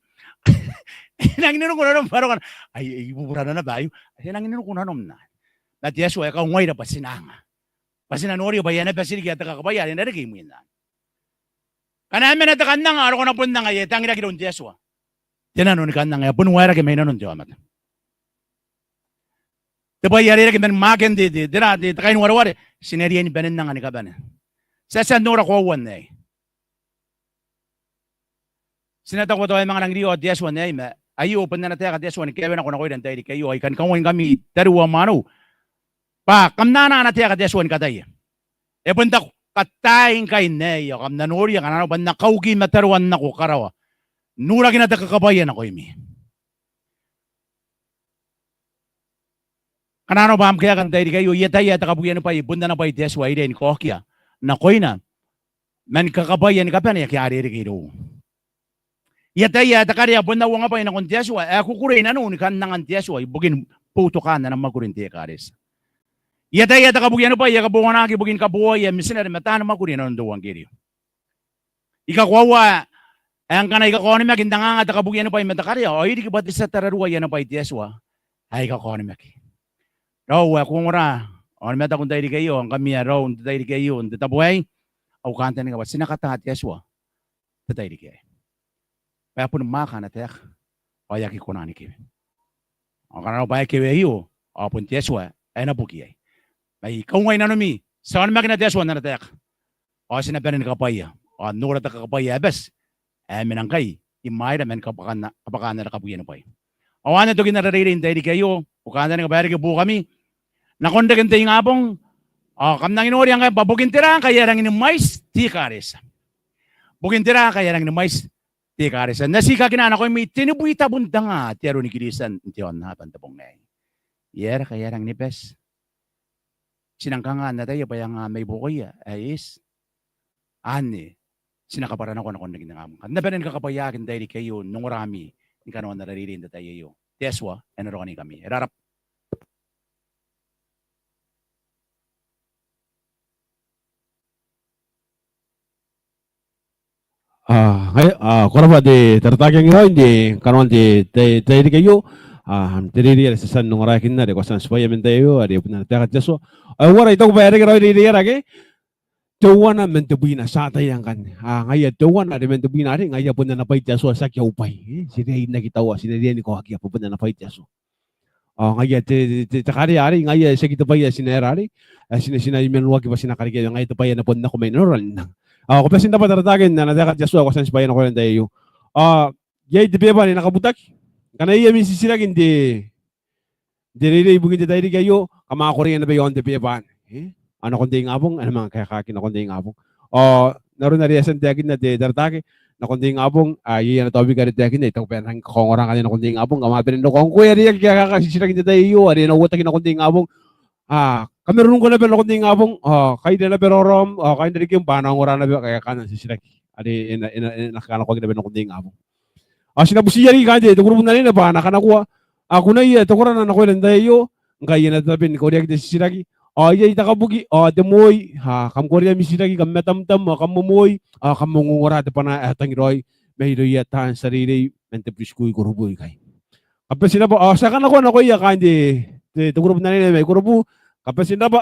E nangi niniku nanom bwa arona, ai, ai bubura naba aio. E nangi niniku nanom naba. Ma te Atua e kaungaira bwa ti na anga. Bwa ti na noria bwa e a na bati riki te kakabwaia are e na reke imwin anne. Ngkana e mena te kan anga, ao ko na bon anga, e tangiraki iroun te Atua te nano ni kan anga, e a boni waerake mai nanon te aomata. Te bwai are e reke man mwaken te, te, te ra, te, te kainiwareware, ti na riai ni bane n anga ni kabane. Ti a tia n nora koauan aei. Ti na taku bwa tao e manga rangi n rio te Atua n aei, ma aio bon ana taeka te Atua ni kaewe nako nakoira n tairiki aio, ao I kan kaungaingkami tariu ao mwaneu bwa kam na anaa ana taeka te Atua ni kataia. E bon taku, kataai ngkai n aei, ao kam na noria ngkana arona bwa N na kauki mataroan nako karawa n urakina te kakabwaia nakoimi. Ngkana arona bwa am kaeka n tairiki aio, I ataia ae te kabuianibwai bon ana bwai te Atua ae I riai ni kaokia nakoina man kakabwaia ni kabane ake a rereke irou. I ataia ae te karea bon au angabwai nakon te Atua ae kukurei nanou ni kan angan te Atua ibukin boutokaan ana mwakuri n te ekaretia. I ataia ae te kabuianibwai ae kabonganaki ibukin kabooaia mitinare ma taani mwakuri inanon te euangkerio. I kakoaua ae ngkana I kakaonimaki n anganga te kabuianibwai ma te karea, ao I riki bwa te tia tararuai ana bwai te Atua ae I kakaonimaki. Raou ae ko ongora, ao ni mataku n tairiki aio, ao ngkami ae raou n te tairiki aio, n te tabo aei, au kantaninga bwa ti na kataa te Atua n te tairiki aei. Bwa e boni mwaaka ana taeka, ao e aki kona ni kewe. Ao ngkana arona bwa e kewe aio, ao bon te Atua ae na buki iai. Ma I kaungai nanomi, ti a onimakina te Atua n ana taeka. Ao ti na bane ni kakabwaia, ao n nora te kakabwaia ae bati ae mena ngkai imwaira man kabwakaan, kabwakaan ara kabuianibwai. Ao anne tokin ara reirei n tairiki aio, au kantaninga bwa e reke buokami nakon reken te ingabong, ao kam nangi noria ngkai bwa bukin tera ngkai e rangi ni mwaiti te ekaretia. Bukin tera ngkai e rangi ni mwaiti te ekaretia. N na ti kakina nakoimi tenibwi tabun te nga te aro ni Kiritian n te aonnaba n te bong aei. E aera ngkai e rangi ni bati? Ti nang kanga n ataia bwa e anga mai buakoia ae eti? Anne ti na kabwara nako nakon reken te ingabong. Kam na bane ni kakabwaiaaki n tairiki aio, n ongorami ni kanoan ara reirei n te tai aio. Te Atua ae na raoniko iai. E rarabwa. Aa, ko rabwa te Taratara Kengiraoi n te kanoan te, te, te tairiki aio. Aa, te reirei are ti a tia n ongoraeakinna are ko a tia n tibwaia man te tai aio, are bon ana taeka te Atua. Ao e uara, I taku bwa e reke raoi reireiara ake teuana man tebwina, ti a ataia ngkanne. Aa, ngaia teuana are man tebwina arei, ngaia bon ana bwai te Atua, tiaki au bwai. E, ti riai n aki taua, ti na riai ni kaokia bwa bon ana bwai te Atua. Ao ngaia te, te, te karea arei, ngaia tiaki te bwai ae ti na era arei, ae ti na, ti na imanuaki bwa ti na karekea, ngaia te bwai ae na bon nako mai nanora n anga. Ao ko bati n rabwa Taratara Kengiraoi n ana taeka te Atua ae ko a tia n tibwaia nakoira n te tai aio. Ao iai te beba anne e na kabutaki. Ngkana iai ami titiraki n te, n te reirei ibukin te tairiki aio, kam a koreia naba iaon te beba anne. E? Ao nakon te ingabong, e na manga kaekaaki nakon te ingabong. Ao n aron are e a tia n taekinna te Taratara Kengiraoi, nakon te ingabong, a, iai ana taubika are e taekinna, I taku bwa e nang kakaongora ngkanne nakon te ingabong, kam a bane n roko ngkoe are e aki kaeka titiraki n te tai aio, are e na uotaki nakon te ingabong. A, kam a roko naba nakon te ingabong, ao kaira naba raoraom, ao kaira reken bwa a na ongora naba kaekaan ana titiraki. Are e na, e na, e na kanakoaki naba nakon te ingabong. Ao ti na butiia riki kaain te, te kurubu n anene bwa a na kanakoa, a, kunaia te korana nakoira n te tai aio, ngkai e na tabe ni kaoreaki te titiraki. Ao iai te kabuki, ao te moi, a, kam korea ami titiraki, kam a tamtam, ao kam momoi, ao kam ongongora te bwana ae tangiraoi mairouia taan tia reirei man te preschool i Korobu ikai. Kam bati n rabwa, ao ti a kanakoa nakoia kaain te, te, te kurubu n anene mai Korobu, kam bati n rabwa.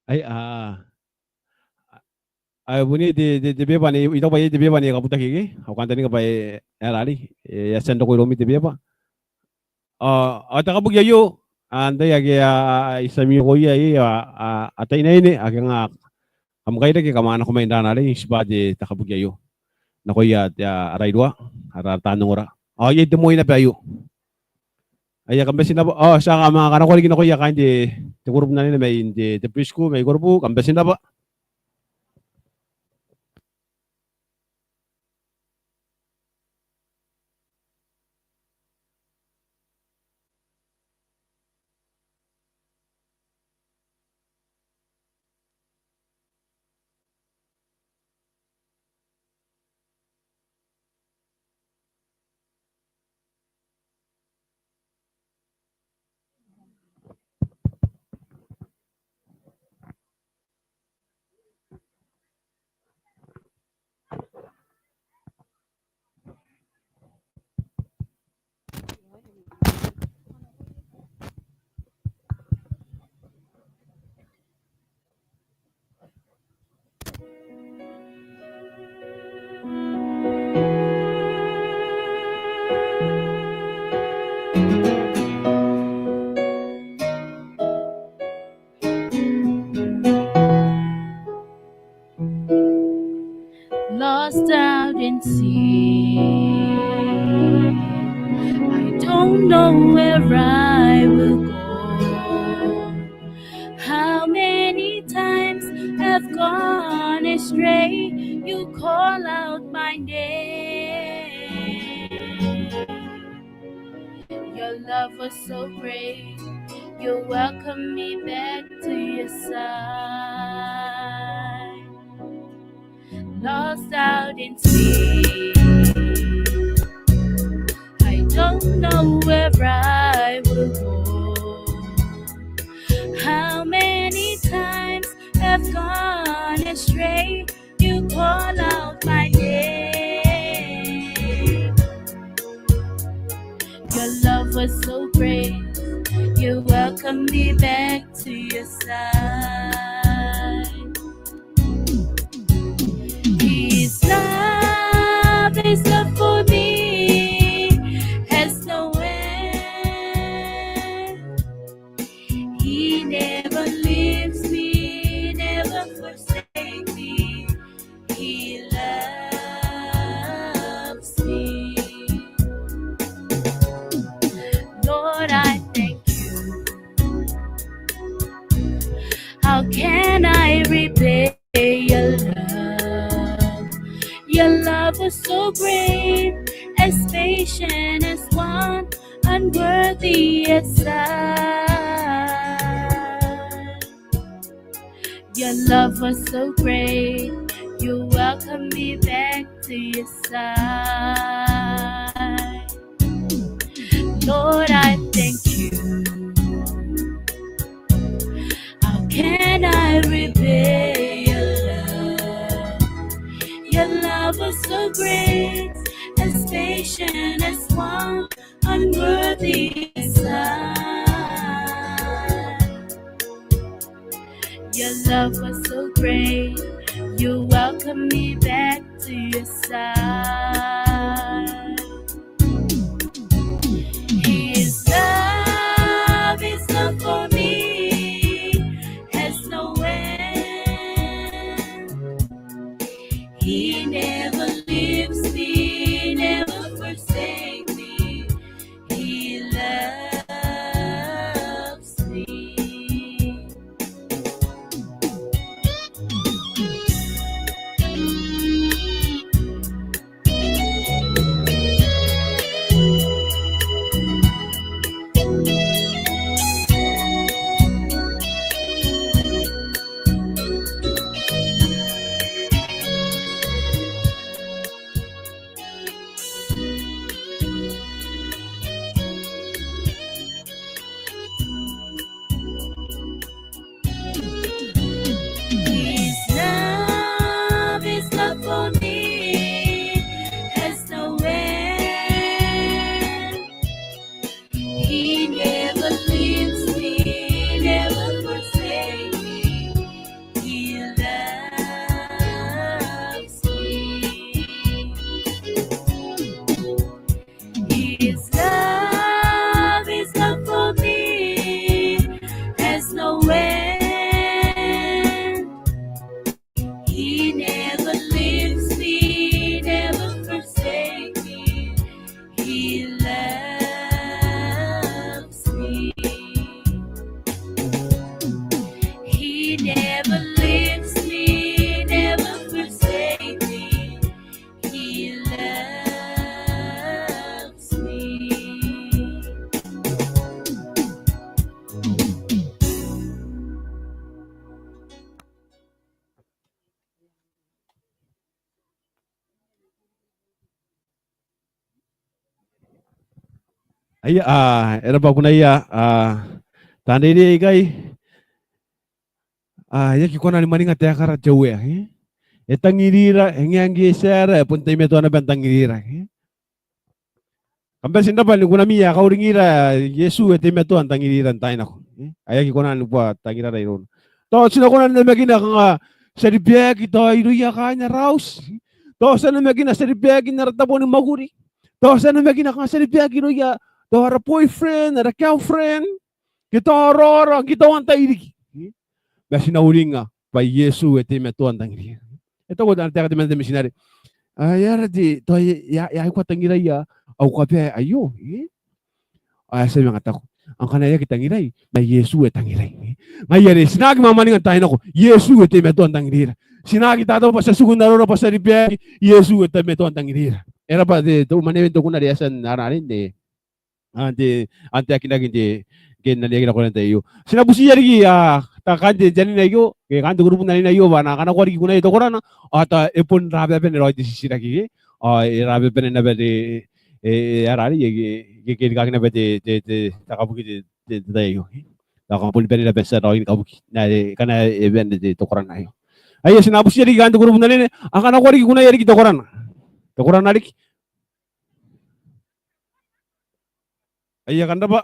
Ai, a, a, bon iai te, te, te beba anne, I taku bwa iai te beba anne kabutaki ke? Au kantaninga bwa e, e rarei, e, e a tia n roko iroumi te beba. A, a, te kabuki aio, a, antai ake a, a, I tia n miokoia iai, a, a, a tai n aine, ake nga kam kairake kam a nako mai n rarei, tibwa te, te kabuki aio. Nakoia, te, a, ara irua, ara, ara taan ongora. Ao iai te moi naba aio. Aia, kam bati n rabwa, ao ti a kanakoa riki nakoia kaain te, te kurubu n anene mai n te, te preschool mai Korobu, kam bati n rabwa. Lost out in sea, I don't know where I will go. How many times I've gone astray, you call out my name. Your love was so great, you welcomed me back to your side. Lost out in sea, I don't know where I will go. How many times I've gone astray, you call out my name. Your love was so great, you welcomed me back to your side. His love is love for me has no end. He never leaves me, never forsake me. He loves me. Lord, I thank you. Your love was so great, as patient as one unworthy as I. Your love was so great, you welcomed me back to your side. Lord, I thank you. How can I repay your love? Your love was so great, as patient as one unworthy as I. Your love was so great, you welcomed me back to your side. His love, his love for me has no end. He never leaves me, never forsakes me. He loves me. His love, his love for me has no end. He never leaves me, never forsakes me. He loves me. His love, his love for me has no end. He never leaves me, never forsakes me. He loves me. He never leaves me, never forsakes me. He loves me. Aia, a, e raba kunaia, a, taan reirei aikai. A, e aki kona ni mwaninga taekara te Uea, e? E tangirira, e ngae ngke e tia aera, e bon teimatoa naba n tangirira, e? Kam bati n raba ni kunami ae kauringira, Iesu e teimatoa n tangirira n taai nako, e? Ae aki kona ni bua tangirara irouna. Tao ti na kona n namakina kanga ti a ribaaki tao irouia kaain ara auti. Tao ti a namakina ti a ribaaki n ara tabo ni mwakuri. Tao ti a namakina kanga ti a ribaaki irouia tao ara boyfriend, ara girlfriend. Ke tao raora, ke tao antai riki. Ma ti na uringa bwa Iesu e teimatoa n tangirira. E taku ana taeka temanna te mitinare. Ae e aera te, tao e a, e a aikoa tangiraia au kabae aio, e? Ao e a tia manga taku, ao ngkana e aki tangirai, ma Iesu e tangirai, e? Ngaia are ti na aki mwamwaninga n taai nako, Iesu e teimatoa n tangirira. Ti na aki tatao bwa ti a tiku n aroura bwa ti a ribaaki, Iesu e teimatoa n tangirira. E raba te, te, mwanewen te kuna are e a tia n ara are n te Ao n te, ao n te aki nako n te, ke n anne aki nako n te aio. Ti na butiia riki, a, taan te, te anene aio, ke taan te kurubu n anene aio, bwa a na kanakoa riki kunaia te korana, ao tao e bon rababane raoi te titiraki, ke? Ao e rababane naba te, e, e, ara are, e, ke, ke, ke rikaaki naba te, te, te, te kabuki te, te, te tai aio, ke? Tao kam boni bane naba tia raoi ni kabuki. N ae, e, ngkana e bane te, te korana aio. Aio ti na butiia riki taan te kurubu n anene, a kanakoa riki kunaia riki te korana. Te korana riki. Aia kam raba.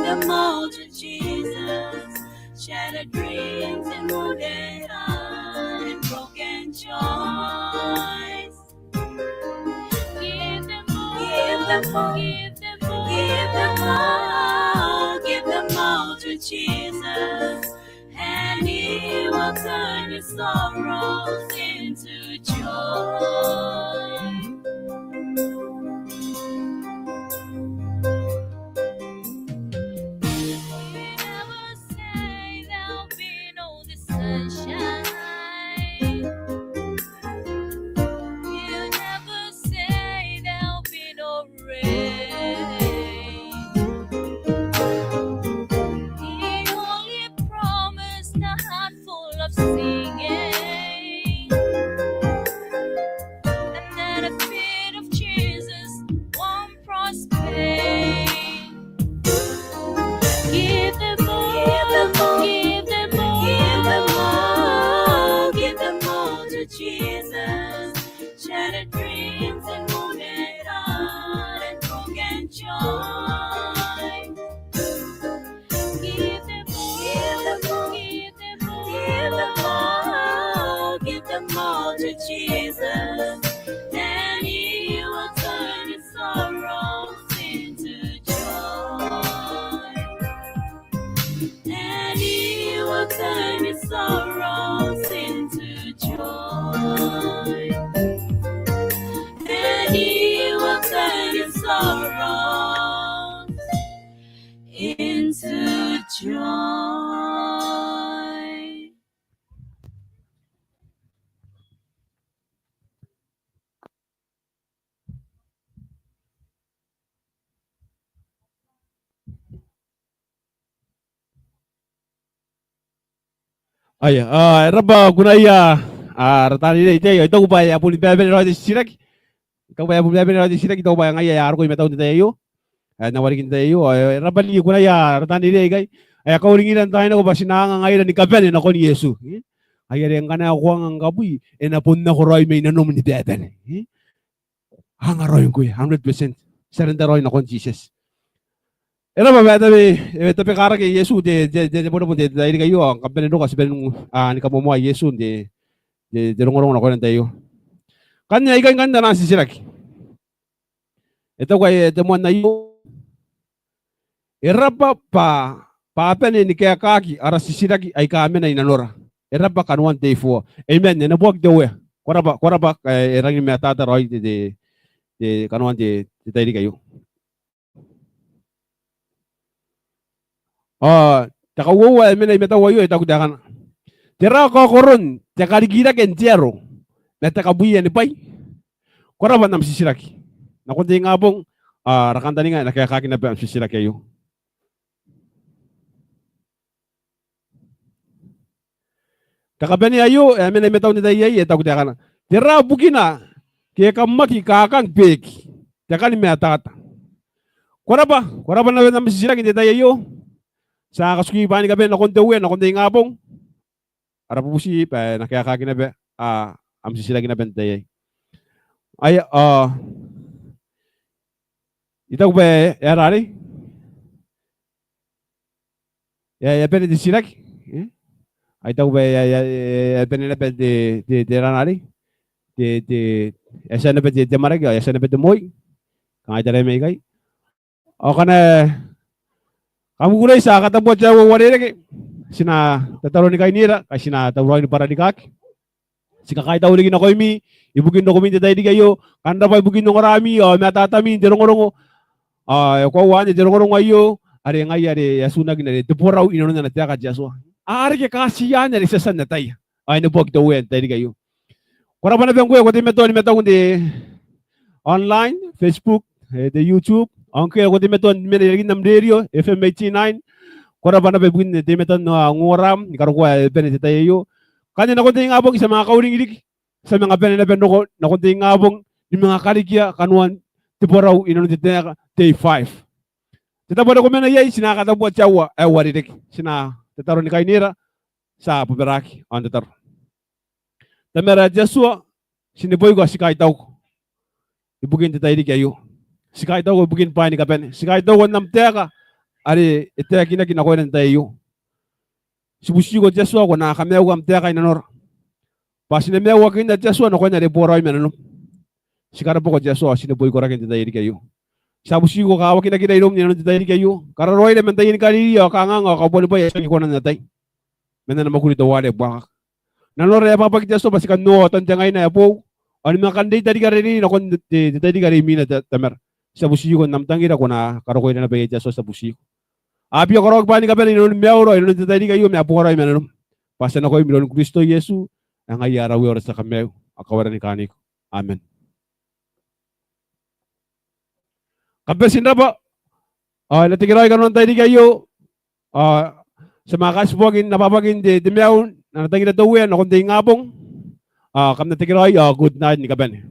them all to Jesus. Shattered dreams and wounded heart and broken joys. Give them all, give them all, give them all, give them all to Jesus, and He will turn your sorrows into joy. You never say there'll be no the sunshine. You never say there'll be no rain. He only promised a handful of singing, and then a bit of Jesus won't prosper. Give them all, give them all, give them all, give them all to Jesus. Shattered dreams and wounded heart and broken joy. Give them all, give them all, give them all, give them all, give them all to Jesus. Then He will turn your sorrows into joy. And He will turn your sorrows into joy. And He will turn your sorrows into joy. Aia, a, e rab'a kunaia, a, ara taan reirei, I taku b'a e a boni bebete raoi te titiraki. I taku b'a e a boni bebete raoi te titiraki, I taku b'a ngaia e a roko i matau n te tai aio. E, n wareware n te tai aio, e, e rab'a ni kunaia ara taan reirei aikai. E a kauringira n taai nako b'a ti na anga ngaira ni kabane nakon Iesu. E? Ai are ngkana ko anga ngkabwi, e na bon nako raoi mai nanom ni bebete. E? Anga raoi ngkoe, hundred percent. Surrender raoi nakon Jesus. E rab'a b'a e tabe, e tabe karaki Iesu n te, te, te, te bone bon te, te tairiki aio, ao kam bane n roko, ti bane n, a, ni kamoamoa Iesu n te, te, te rongorongo nakoira n te tai aio. Ngkanne aikai ngkanne taian titiraki. E taku ae te moan aio. E rab'a b'a, b'a a bane ni kaekaaki ara titiraki aika mena i nanora. E rab'a kanoan te I four. Amen. E neboaki te Uea. Ko rab'a, ko rab'a, e, e rangi ni matata raoi te, te, te kanoan te, te tairiki aio. A, te kauoua ae mena i matau aio e taku taekana. Tera kaokoron te karikirake n te aro ma te kabwiia ni bwai? Ko rab'a n am titiraki. Nakon te ingabong, a, ara kantaninga e na kaekaaki naba am titiraki aio. Te kabanea aio, e, mena i matau n te tai aei, e taku taekana. Tera bukina ke kam aki kakang beeki, te kani matata? Ko rab'a, ko rab'a naba n am titiraki n te tai aio. Ti a katuki b'a ni kabane nakon te Uea, nakon te ingabong. Ara bubuti b'a e na kaekaaki naba, a, am titiraki naba n te tai aei. Aia, a, I taku b'a e a rarei. E a, e a bane te titiraki. E? Ai I taku b'a e a, e a, e a bane naba te, te, te rarei. Te, te, e a tia naba te, te maraki, e a tia naba te moi. Kangai taraia mai ikai. Ao ngkana kam kukurei ti a katabua te aua ae uarereke. Ti na tataro ni kainira, kai ti na tauraoi ni bwararikaki. Ti kakaitau riki nakoimi ibukin rokomi n te tairiki aio, kam rab'a ibukin ongorami ao mataatami n te rongorongo. Ao e koaua anne te rongorongo aio, are ngaia are e atunaki n are te borau inanon ana taeka te Atua. A reke kaatiia anne are ti a tia n ataia. Ao e neboaki te Uea n te tairiki aio. Ko rab'a naba ngkoe ae ko teimatoa ni mataku n te online, Facebook, e, te YouTube. Ao ngkoe ae ko teimatoa ni mena irarikin am rerio, F M eighty-nine. Ko rab'a naba ibukin teimatoan ongoram ni karokoa ae bane n te tai aio. Ngkanne nakon te ingabong ti a manga kauring riki. Ti a manga bane naba n roko nakon te ingabong ni manga karikia kanoan te borau inanon te taeka, day five. Te tabo are ko mena iai, ti na katabua te aua ae uarereke. Ti na tataro ni kainira, ti a bobaraki ao n tataro. Tamara ae te Atua, ti neboiko ao ti kaitauko ibukin te tairiki aio. Ti kaitauko ibukin bwaai ni kabane. Ti kaitauko n am taeka are e taekinaki nakoina n te tai aio. Ti butiko te Atua ko na kamaiua am taeka i nanora bwa ti na maiuakinna te Atua nakoina are e boraoi ma nanom. Ti karabwako te Atua ao ti neboikoraki n te tairiki aio. Ti a butiko kawakinakira iroum i nanon te tairiki aio. Kararoaira man taiani kariri ao kanganga ao kabuanibwai ae tiaki kona n atai man ana mwakuri teuare buakaka. Nanora e abwabwaki te Atua bwa ti kan noora otan te ngaina ae boou ao ni manga kan reitarika rairani nakon te, te, te tairiki are imwina, Tamara. Ti a butiko n am tangira ko na karokoira naba iai te Atua, ti a butiko. Abia karaoaki bwaai ni kabane i nanon maiura i nanon te tairiki aio ma e boraoi ma nanom. Bwa ti a nakoim iroun Kristo Iesu ae ngaia ara Uea ao ara tia kamaiu ao kawaira ni kaaniko. Amen. Kam bati n rabwa. Ao e na tekeraoi kanoan te tairiki aio. Ao ti a manga kaitiboaki n abwabwakin te, te maiu n ana tangira te Uea nakon te ingabong. Ao kam na tekeraoi ao good night ni kabane.